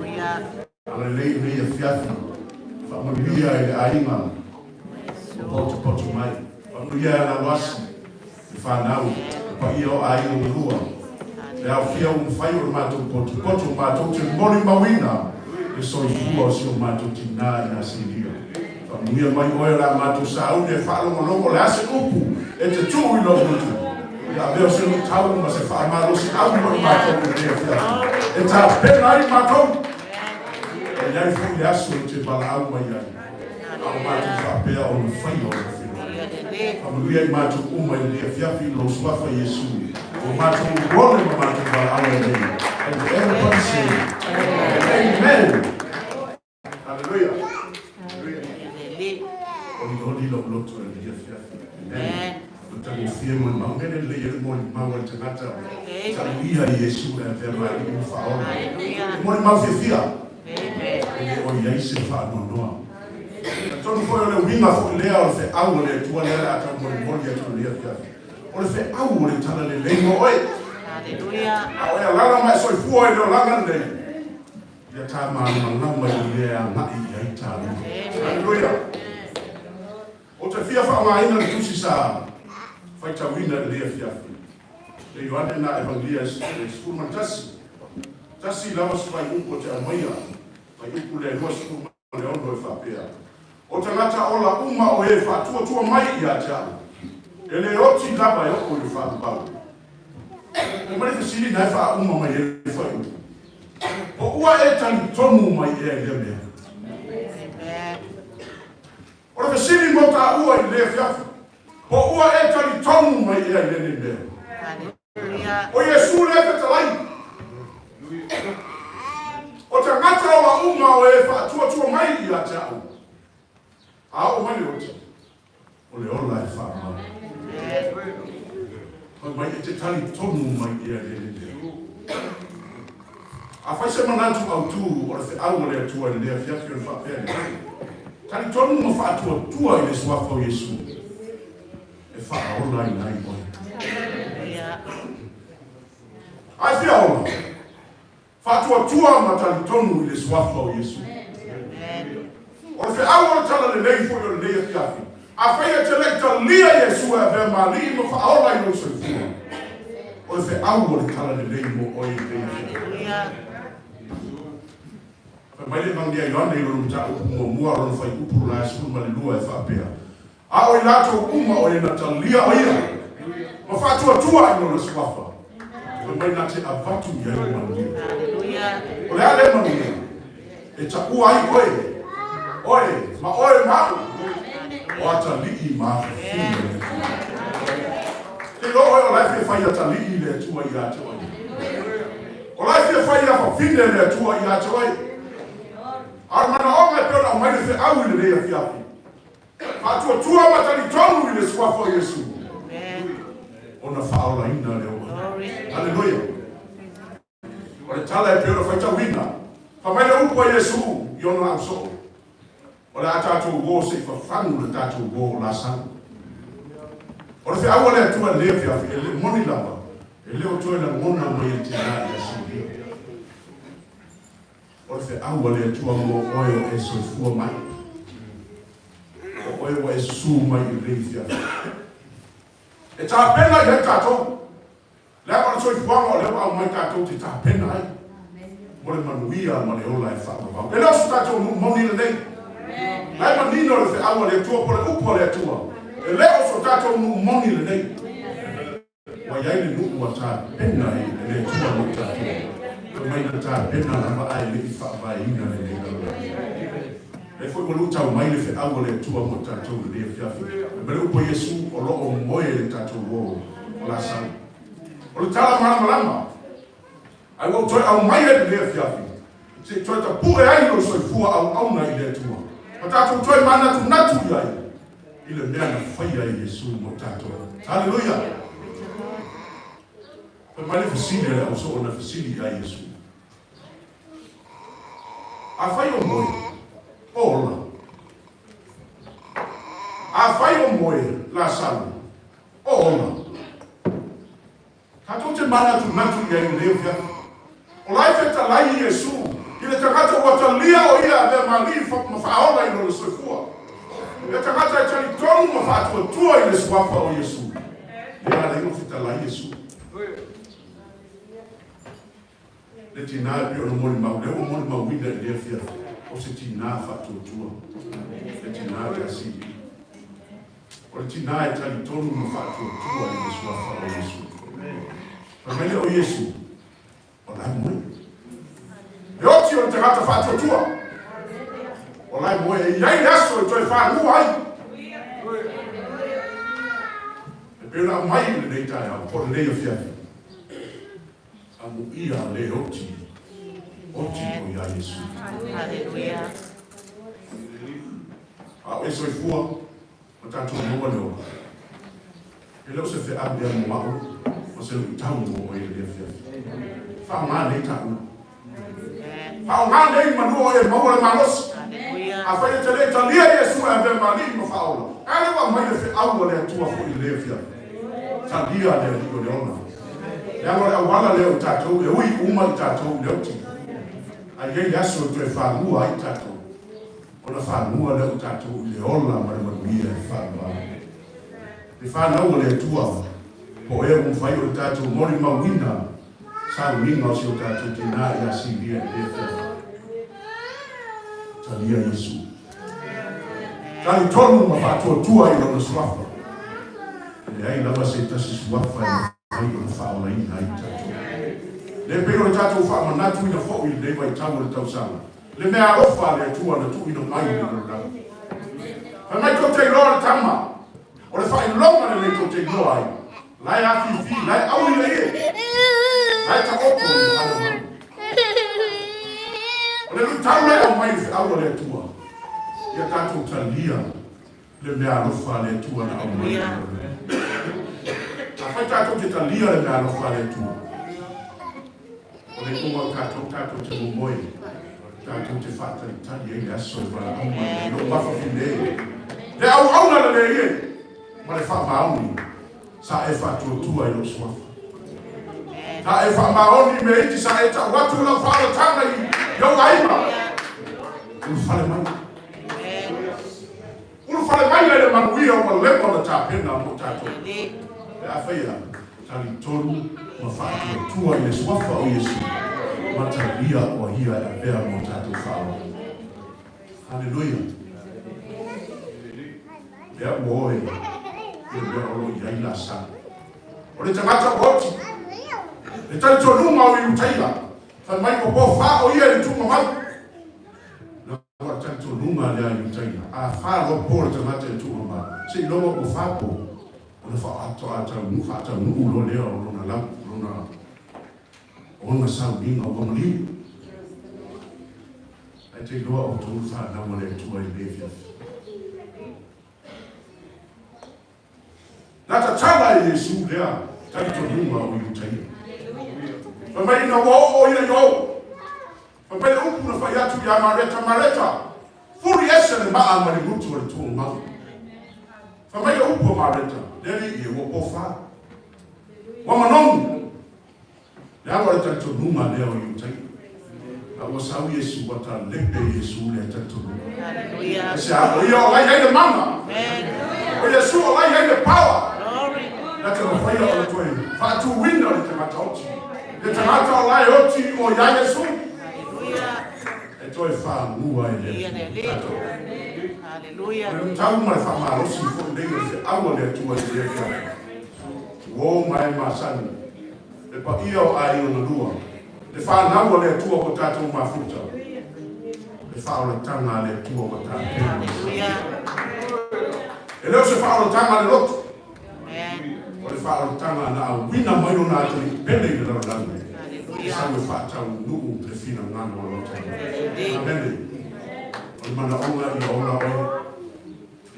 Agalelei lenei afiafi, faamanuia i le aiga ua potopoto mai, faamanuia ia Laloasi, le fanau, le paia o aiga ua lua, le aofia ua mafai ona matou potopoto matou te molimauina le soifua o si o matou tinā ia Silia. Faamanuia mai oe o le a matou sauni e faalogologo o le a se upu e te tuu i lou gutu. Ia avea o se luitau ma se faamalosiau mo i matou i lenei afiafi e tapena ai matou. E i ai foi le aso e te valaau mai ai, a o matou faapea ona faia o lou finagalo. Faamanuia i matou uma i lenei afiafi i lou Suafa Iesu, ua matou ole ma matou valaau ai nei. And everybody say, Amen. Hallelujah. Olioli lou loto i lenei afiafi. Amen. O tagofie molimau. Mea lelei ai le molimau a le tagata. Talia i Iesu e avea ma Alii ma Faaola. E molimau fiafia. E le o i ai se faanoanoa. Talitonu foi o le uiga foi lea o le feau a le Atua lea o le a tau molimoli atu i lenei afiafi. O le feau o le talalelei mo oe. A o e alaala ma e soifua i le olaga lenei, Ia ta malamalama i le mea e agai i ai tāua. Haleluia! Ou te fia faaaogaina le tusi sa faitauina i lenei afiafi, le Ioane na Evangelia e 11, tasi lava si fuaiupu o te aumaia, fuaiupu lea e 26 e faapea, O tagata ola uma o e faatuatua mai ia te au, e le oti lava e oo i le faalupau. Fai mai le fesili na e faauma mai ai le fuaiupu, Po ua e talitonu mai ea i lea mea? O le fesili mo taua i lenei afiafi, Po ua e talitonu mai ea i lenei mea? O Iesu lea fetalai. O tagata ola uma o e faatuatua mai ia te au, a oo mai le oti, o le ola e faamau. Fai mai e te talitonu mai ea i lenei mea. Afai se manatu autu o le feau a le Atua i lenei afiafi o le faapea lea, talitonu ma faatuatua i le Suafa o Iesu. E faaola ina ai oe. Ai fia ola? Faatuatua ma talitonu i le Suafa o Iesu. O le feau o le Talalelei foi o lenei afiafi, afai e te le i talia Iesu e avea ma Alii ma faaola i lou soifua, o le feau o le Talalelei mo oe i lenei afiafi. Fai mai le Evangelia Ioane i lona mataupu muamua, lona fuaiupu la e 12 e faapea, A o i latou uma o e na talia o ia, ma faatuatua i lona suafa, fai mai na te avatu i ai le manuia. O le a lea manuia? E taua ai oe, oe, ma oe ma au, o atalii ma afafine o le Atua. Te iloa oe o la e fia fai atalii le Atua ia te oe. O la e fia fai afafine le Atua ia te oe. A o le manaoga e pei ona aumai le feau i lenei afiafi, Faatuatua ma talitonu i le Suafa o Iesu, ona faaolaina lea o oe. Haleluia! O le tala e pei ona faitauina, fai mai le upu a Iesu i ona ausoo. O le a tatou uō se i fafagu le tatou uō o Lasalo. O le feau a le Atua i lenei afiafi, e le moni lava, e le o toe lagona mai e le tinā ia Silia. O le feau a le Atua mo oe o e soifua mai, o oe ua e susū mai i lenei afiafi. E tapena i ai tatou. Leaga o le soifuaga o lea ua aumai tatou te tapena ai mo le manuia ma le ola e faavavau. E le o so tatou nuu moni lenei. La e manino le feau a le Atua po o le upu a le Atua. E le o so tatou nuu moni lenei. Ua i ai le nuu ua tapena e le Atua mo tatou. Fai mai na tapena lava ae le i faavaeina lenei lalolagi. Lea foi ua luitau mai le feau a le Atua mo tatou i lenei afiafi. Fai mai le upu a Iesu, o lo o moe le tatou uo o Lasalo. O le tala malamalama, ae ua ou toe aumaia i lenei afiafi, se i toe tapue ai lou soifua auauna i le Atua, ma tatou toe manatunatu i ai i le mea na faia e Iesu mo tatou. Haleluia! Fai mai le fesili a le ausoo na fesili ia Iesu. Afai o moe, o ola. Afai o moe, Lasalo, o ola. Tatou te manatunatu i ai i lenei afiafi. O la e fetalai Iesu i le tagata ua talia o ia avea ma alii ma faaola i lona soifua. Le tagata e talitonu ma faatuatua i le suafa o Iesu. Lea ala ai ona fetalai Iesu. Le tinā e pei ona molimau, lea ua molimauina i lea afiafi, o se tinā faatuatua, le tinā lea Sili. O le tinā e talitonu ma faatuatua i le suafa o Iesu. Fai mai lea o Iesu, o la e moe. E oti o le tagata faatuatua. O la e moe, e i ai le aso e toe fagua ai. E pei ona aumai i lenei taeao, po o lenei afiafi. Amuia le oti, oti o ia Iesu. Haleluia. A o e soifua ma tatou maua le ola. E le o se feau lea mo a'u, o se luitau mo oe i lenei afiafi. Faaaoga nei taua. Faaaoga nei manu o e maua le malosi. Afai e te le talia Iesu e avea ma Alii ma Faaola, a lea ua aumai le feau a le Atua foi i lenei afiafi. Talia le Alii o le ola. Leaga o le auala lea o tatou e ui uma i tatou i le oti. Ae i ai le aso e toe fagua ai tatou, ona fagua lea o tatou i le ola ma le manuia e faavavau. Le fanau a le Atua, po o ea ua mafai ona tatou molimauina sauniga o si o tatou tinā ia Silia i lea afiafi. Talia Iesu. Talitonu ma faatuatua i Lona Suafa. E leai lava se tasi Suafa e mafai ona faaolaina ai tatou. Le pei o le tatou faamanatuina foi i lenei vaitau o le tausaga, le mea alofa a le Atua na tuuina mai i le lalolagi. Fai mai tou te iloa le tama, o le faailoga lenei tou te iloa ai, la e afifi, la e auli le ie, la e taoto i le fale o manu. O le luitau lea e aumai i le feau a le Atua, ia tatou talia le meaalofa a le Atua na aumai i le lalolagi. Afai tatou te talia le meaalofa a le Atua, o le iuga o tatou, tatou te momoe, tatou te faatalitali ai le aso e valaau mai ai lou mafafine, le auauna lelei e, ma le faamaoni sa e faatuatua i lou suafa. Sa e faamaoni i mea iti, sa e tau atu i lau faaolataga i ou aiga. Ulufale mai. Ulufale mai ai le manuia ua leva ona tapena mo tatou. Pe afai e talitonu ma faatuatua i le suafa o Iesu, ma talia o Ia e avea mo tatou faaola. Haleluia! Lea ua oe i le mea o lo o i ai Lasalo. O le tagata ua oti, le talitonuga o Iutaia, fai mai ua po fa o ia i le tuuga mai. Na ua le talitonuga lea Iutaia, a fa loa po le tagata i le tuuga mai, seiloga ua fa po, ona faatoa taunuu, faataunuu loa lea o lona lau, lona, ona sauniga ua maliu. Ae te iloa outou le fanau a le Atua i lenei afiafi. Na tatala e Iesu lea talitonuga o Iutaia. Fai mai ina ua oo ia i o. Fai mai le upu na fai atu ia Mareta, Mareta, Fuli ese le maa ma le gutu o le tuumau. Fai mai le upu a Mareta, Le Alii e, ua pofa. Ua manogi. Le ala o le talitonuga lea o Iutaia. A ua sau Iesu, ua talepe Iesu lea talitonuga. Aisea? O ia o la e i ai le mana. O Iesu o la e i ai le power. Na te mafaia ona toe faatuina le tagata oti. Le tagata o la e oti o ia Iesu. E toe fagua e le Atua tatou. O le tau ma le faamalosi foi nei o le feau a le Atua i lenei afiafi. Uo ma e masani, le paia o aiga na lua, le fanau a le Atua ua tatou mafuta, le faaolataga a le Atua ua tapena ma saunia. E le o se faaolataga a le loto, o le faaolataga na auina mai lona atalii pele i le lalolagi, e sau e faataunuu le finagalo o lona Taumai. Amene. O le manaoga ia ola oe.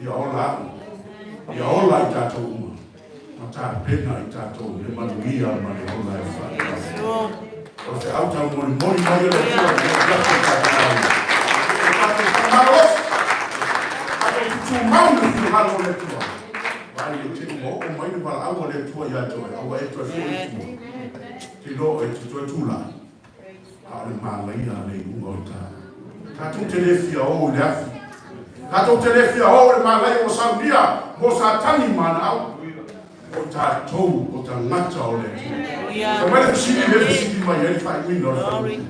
Ia ola au. Ia ola i tatou uma. Ma tapena i tatou le manuia ma le ola e faavavau. O le feau taumolimoli mai a le Atua i le afiafi o tatou aiga. Ia tatou faamalosi. Tatou tutumau i le finagalo o le Atua. Vaai le te ua oo mai le valaau a le Atua ia te oe, aua e toe foi i tua. Te iloa oe e te toe tulai. A o le malaia a le iuga o le ta. Tatou te le fia o i le afi. Tatou te le fia o i le malaia ua saunia mo Satani ma ana au. O tatou o tagata o le Atua. Fai mai le fesili lea fesili mai ai le faaiuina o le faaiuga.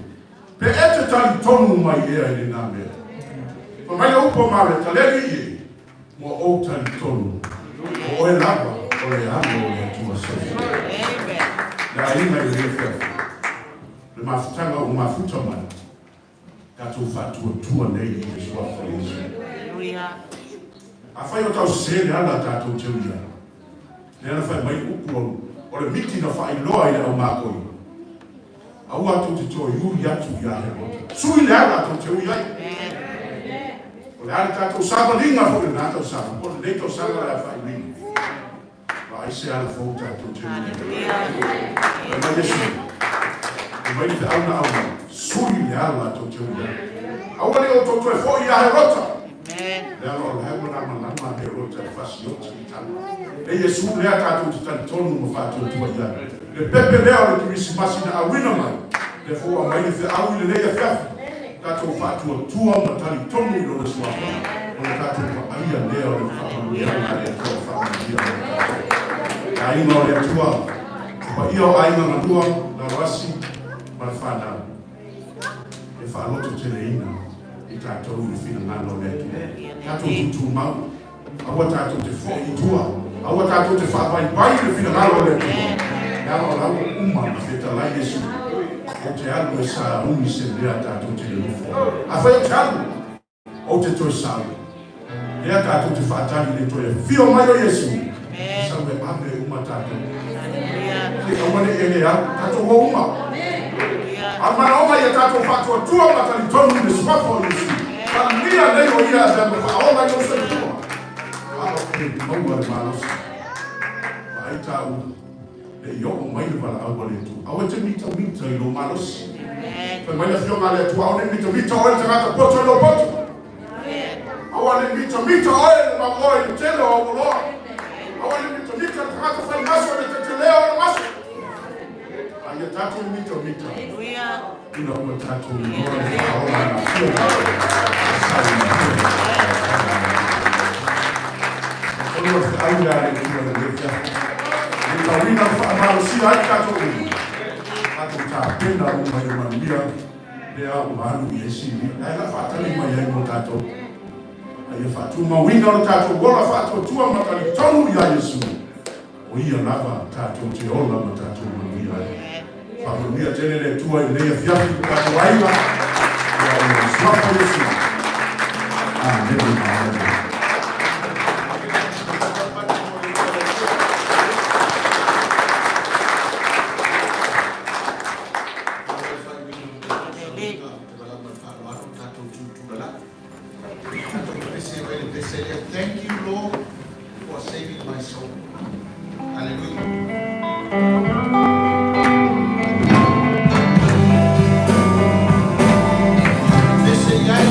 Pe e te talitonu mai ea i lena mea? Fai mai le upu a Mareta, le Alii e, ua ou talitonu, o oe lava o le Alo o le Atua Soifua. Le aiga i lenei afiafi, le mafutaga ua mafuta mai, tatou faatuatua nei i le Suafa o Iesu. Afai o tau sese le ala tatou te ui ai, lea na fai mai upu au, o le miti na faailoa i le aumakoi, aua tou te toe ui atu ia Herota. Sui le ala tou te ui ai. O le a le tatou savaliga foi i lena tausaga, po o lenei tausaga o le a faaiuina. Vaai se ala fou tatou te ui ai. Fai mai Iesu, fai mai le feau na aumai, sui le ala tou te ui ai. Aua ne i outou toe foi ia Herota. Le ala o lae ua lamalama Herota e fasioti i tala. E Iesu lea tatou te talitonu ma faatuatua i ai. Le pepe lea o le Kerisimasi na auina mai, lea foi ua aumai le feau i lenei afiafi, tatou faatuatua ma talitonu i Lona Suafa, ona tatou vaaia lea o le faamanuiaga a le Atua e faamanuia ai tatou. Le aiga o le Atua, le paia o aiga galua, Laloasi ma le fanau, e faalototeleina i tatou i le finagalo o le Atua. Tatou tutumau. Aua tatou te foi i tua. Aua tatou te faavaipai i le finagalo o le Atua. Leaga o la ua uma ona fetalai Iesu, Ou te alu e sauni se mea tatou te nonofo ai. Afai ou te alu, ou te toe sau. Lea tatou te faatali i le toe afio mai o Iesu, e sau e ave uma tatou. Se aua ne i e le alu, tatou o uma. A o le manaoga ia tatou faatuatua ma talitonu i le suafa o Iesu. Talia nei o ia avea ma faaola i lou soifua. A o e maua le malosi. Vaai tāu, le i oo mai le valaau a le Atua. Aua e te mitamita i lou malosi. Fai mai le Afioga a le Atua, aua ne i mitamita oe le tagata poto i lou poto. Aua ne i mitamita oe le mamoe i le tele o au oloa. Aua ne i mitamita le tagata fai maso i le tetelea o ona maso. A ia tatou mitamita ina ua tatou iloa le faaola a le Afioga e sau i le Atonu o le feau lea a le Atua i lenei afiafi, e tauina ma faamalosia ai tatou uma, tatou tapena uma i le manuia lea ua alu i ai Siria, ae la faatali mai ai mo tatou. A ia faatumauina lo tatou ola faatuatua ma talitonu iā Iesu. O ia lava tatou te ola ma tatou manuia ai. Faamanuia tele le Atua i lenei afiafi i lo tatou aiga. Ia o le Suafa o Iesu. Amene. Amene. Thank you, Lord, for saving my soul. Hallelujah. Pese i ai,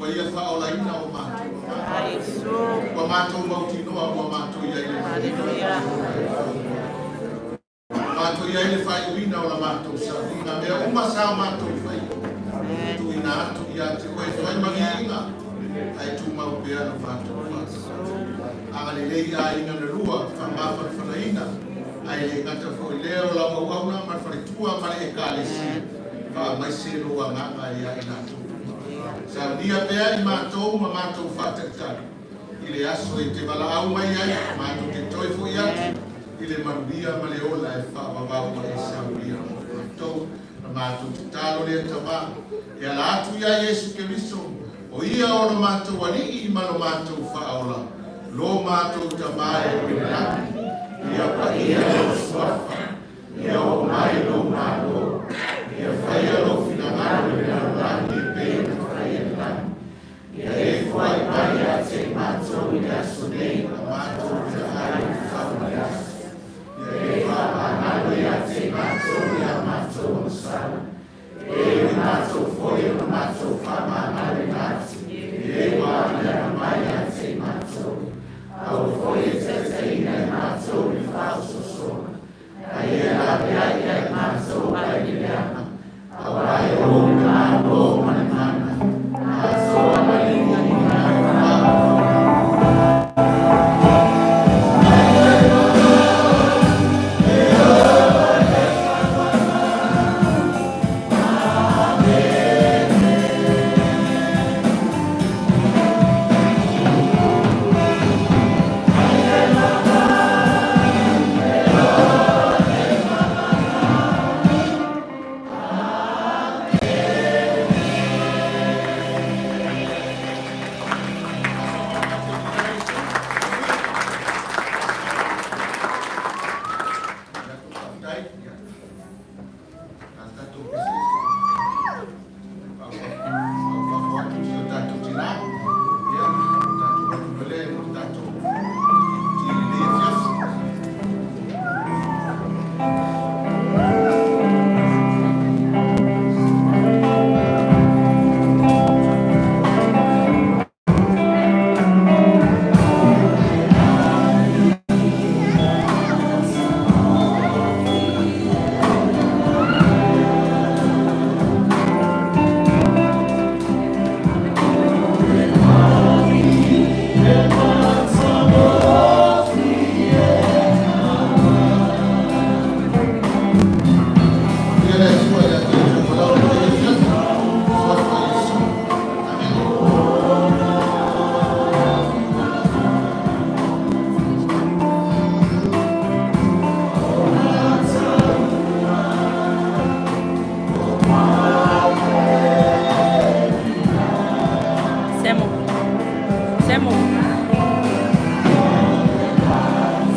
Ua Ia faaolaina o matou mamalu. Ua matou mautinoa ua matou i ai i le manuia. Ua matou i ai i le faaiuina o la matou sauniga. Mea uma sa matou faia, tuuina atu ia te Oe e fai ma viiga, ae tumau pea lo matou faatauata. Agalelei i aiga na lua, faamafanafanaina, ae le gata foi i lea o lau auauna ma le faletua ma le Ekalesia, faamaise lou agaga ia i latou uma. Saunia pea i matou ma matou faatalitali i le aso e te valaau mai ai, matou te toe foi atu i le manuia ma le ola e faavavau ma e saunia mo matou. Na matou tatalo lea Tama, e ala atu iā Iesu Keriso, o Ia o lo matou Alii ma lo matou Faaola, lo matou Tama e o i le lagi, ia paia lou Suafa, ia oo mai lou Malo, ia faia lou finagalo i le lalolagi e pei ona faia i le lagi. Ia e foai mai ia te i matou i le aso nei la matou meaai e tatau ma le aso. Ia e faamagalo ia te i matou i a matou agasala, e pei ona matou foi ona matou faamagaloina atu e ua aafiaga mai ia te i matou. Aua foi e taitaiina i matou i le faaosoosoga, a ia laveai ia i matou mai le leaga, auā e ou le Malo ma le mana, atoa ma le viiga e faavavau. Semo. Semo.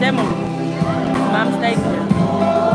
Semo. Mom stays here.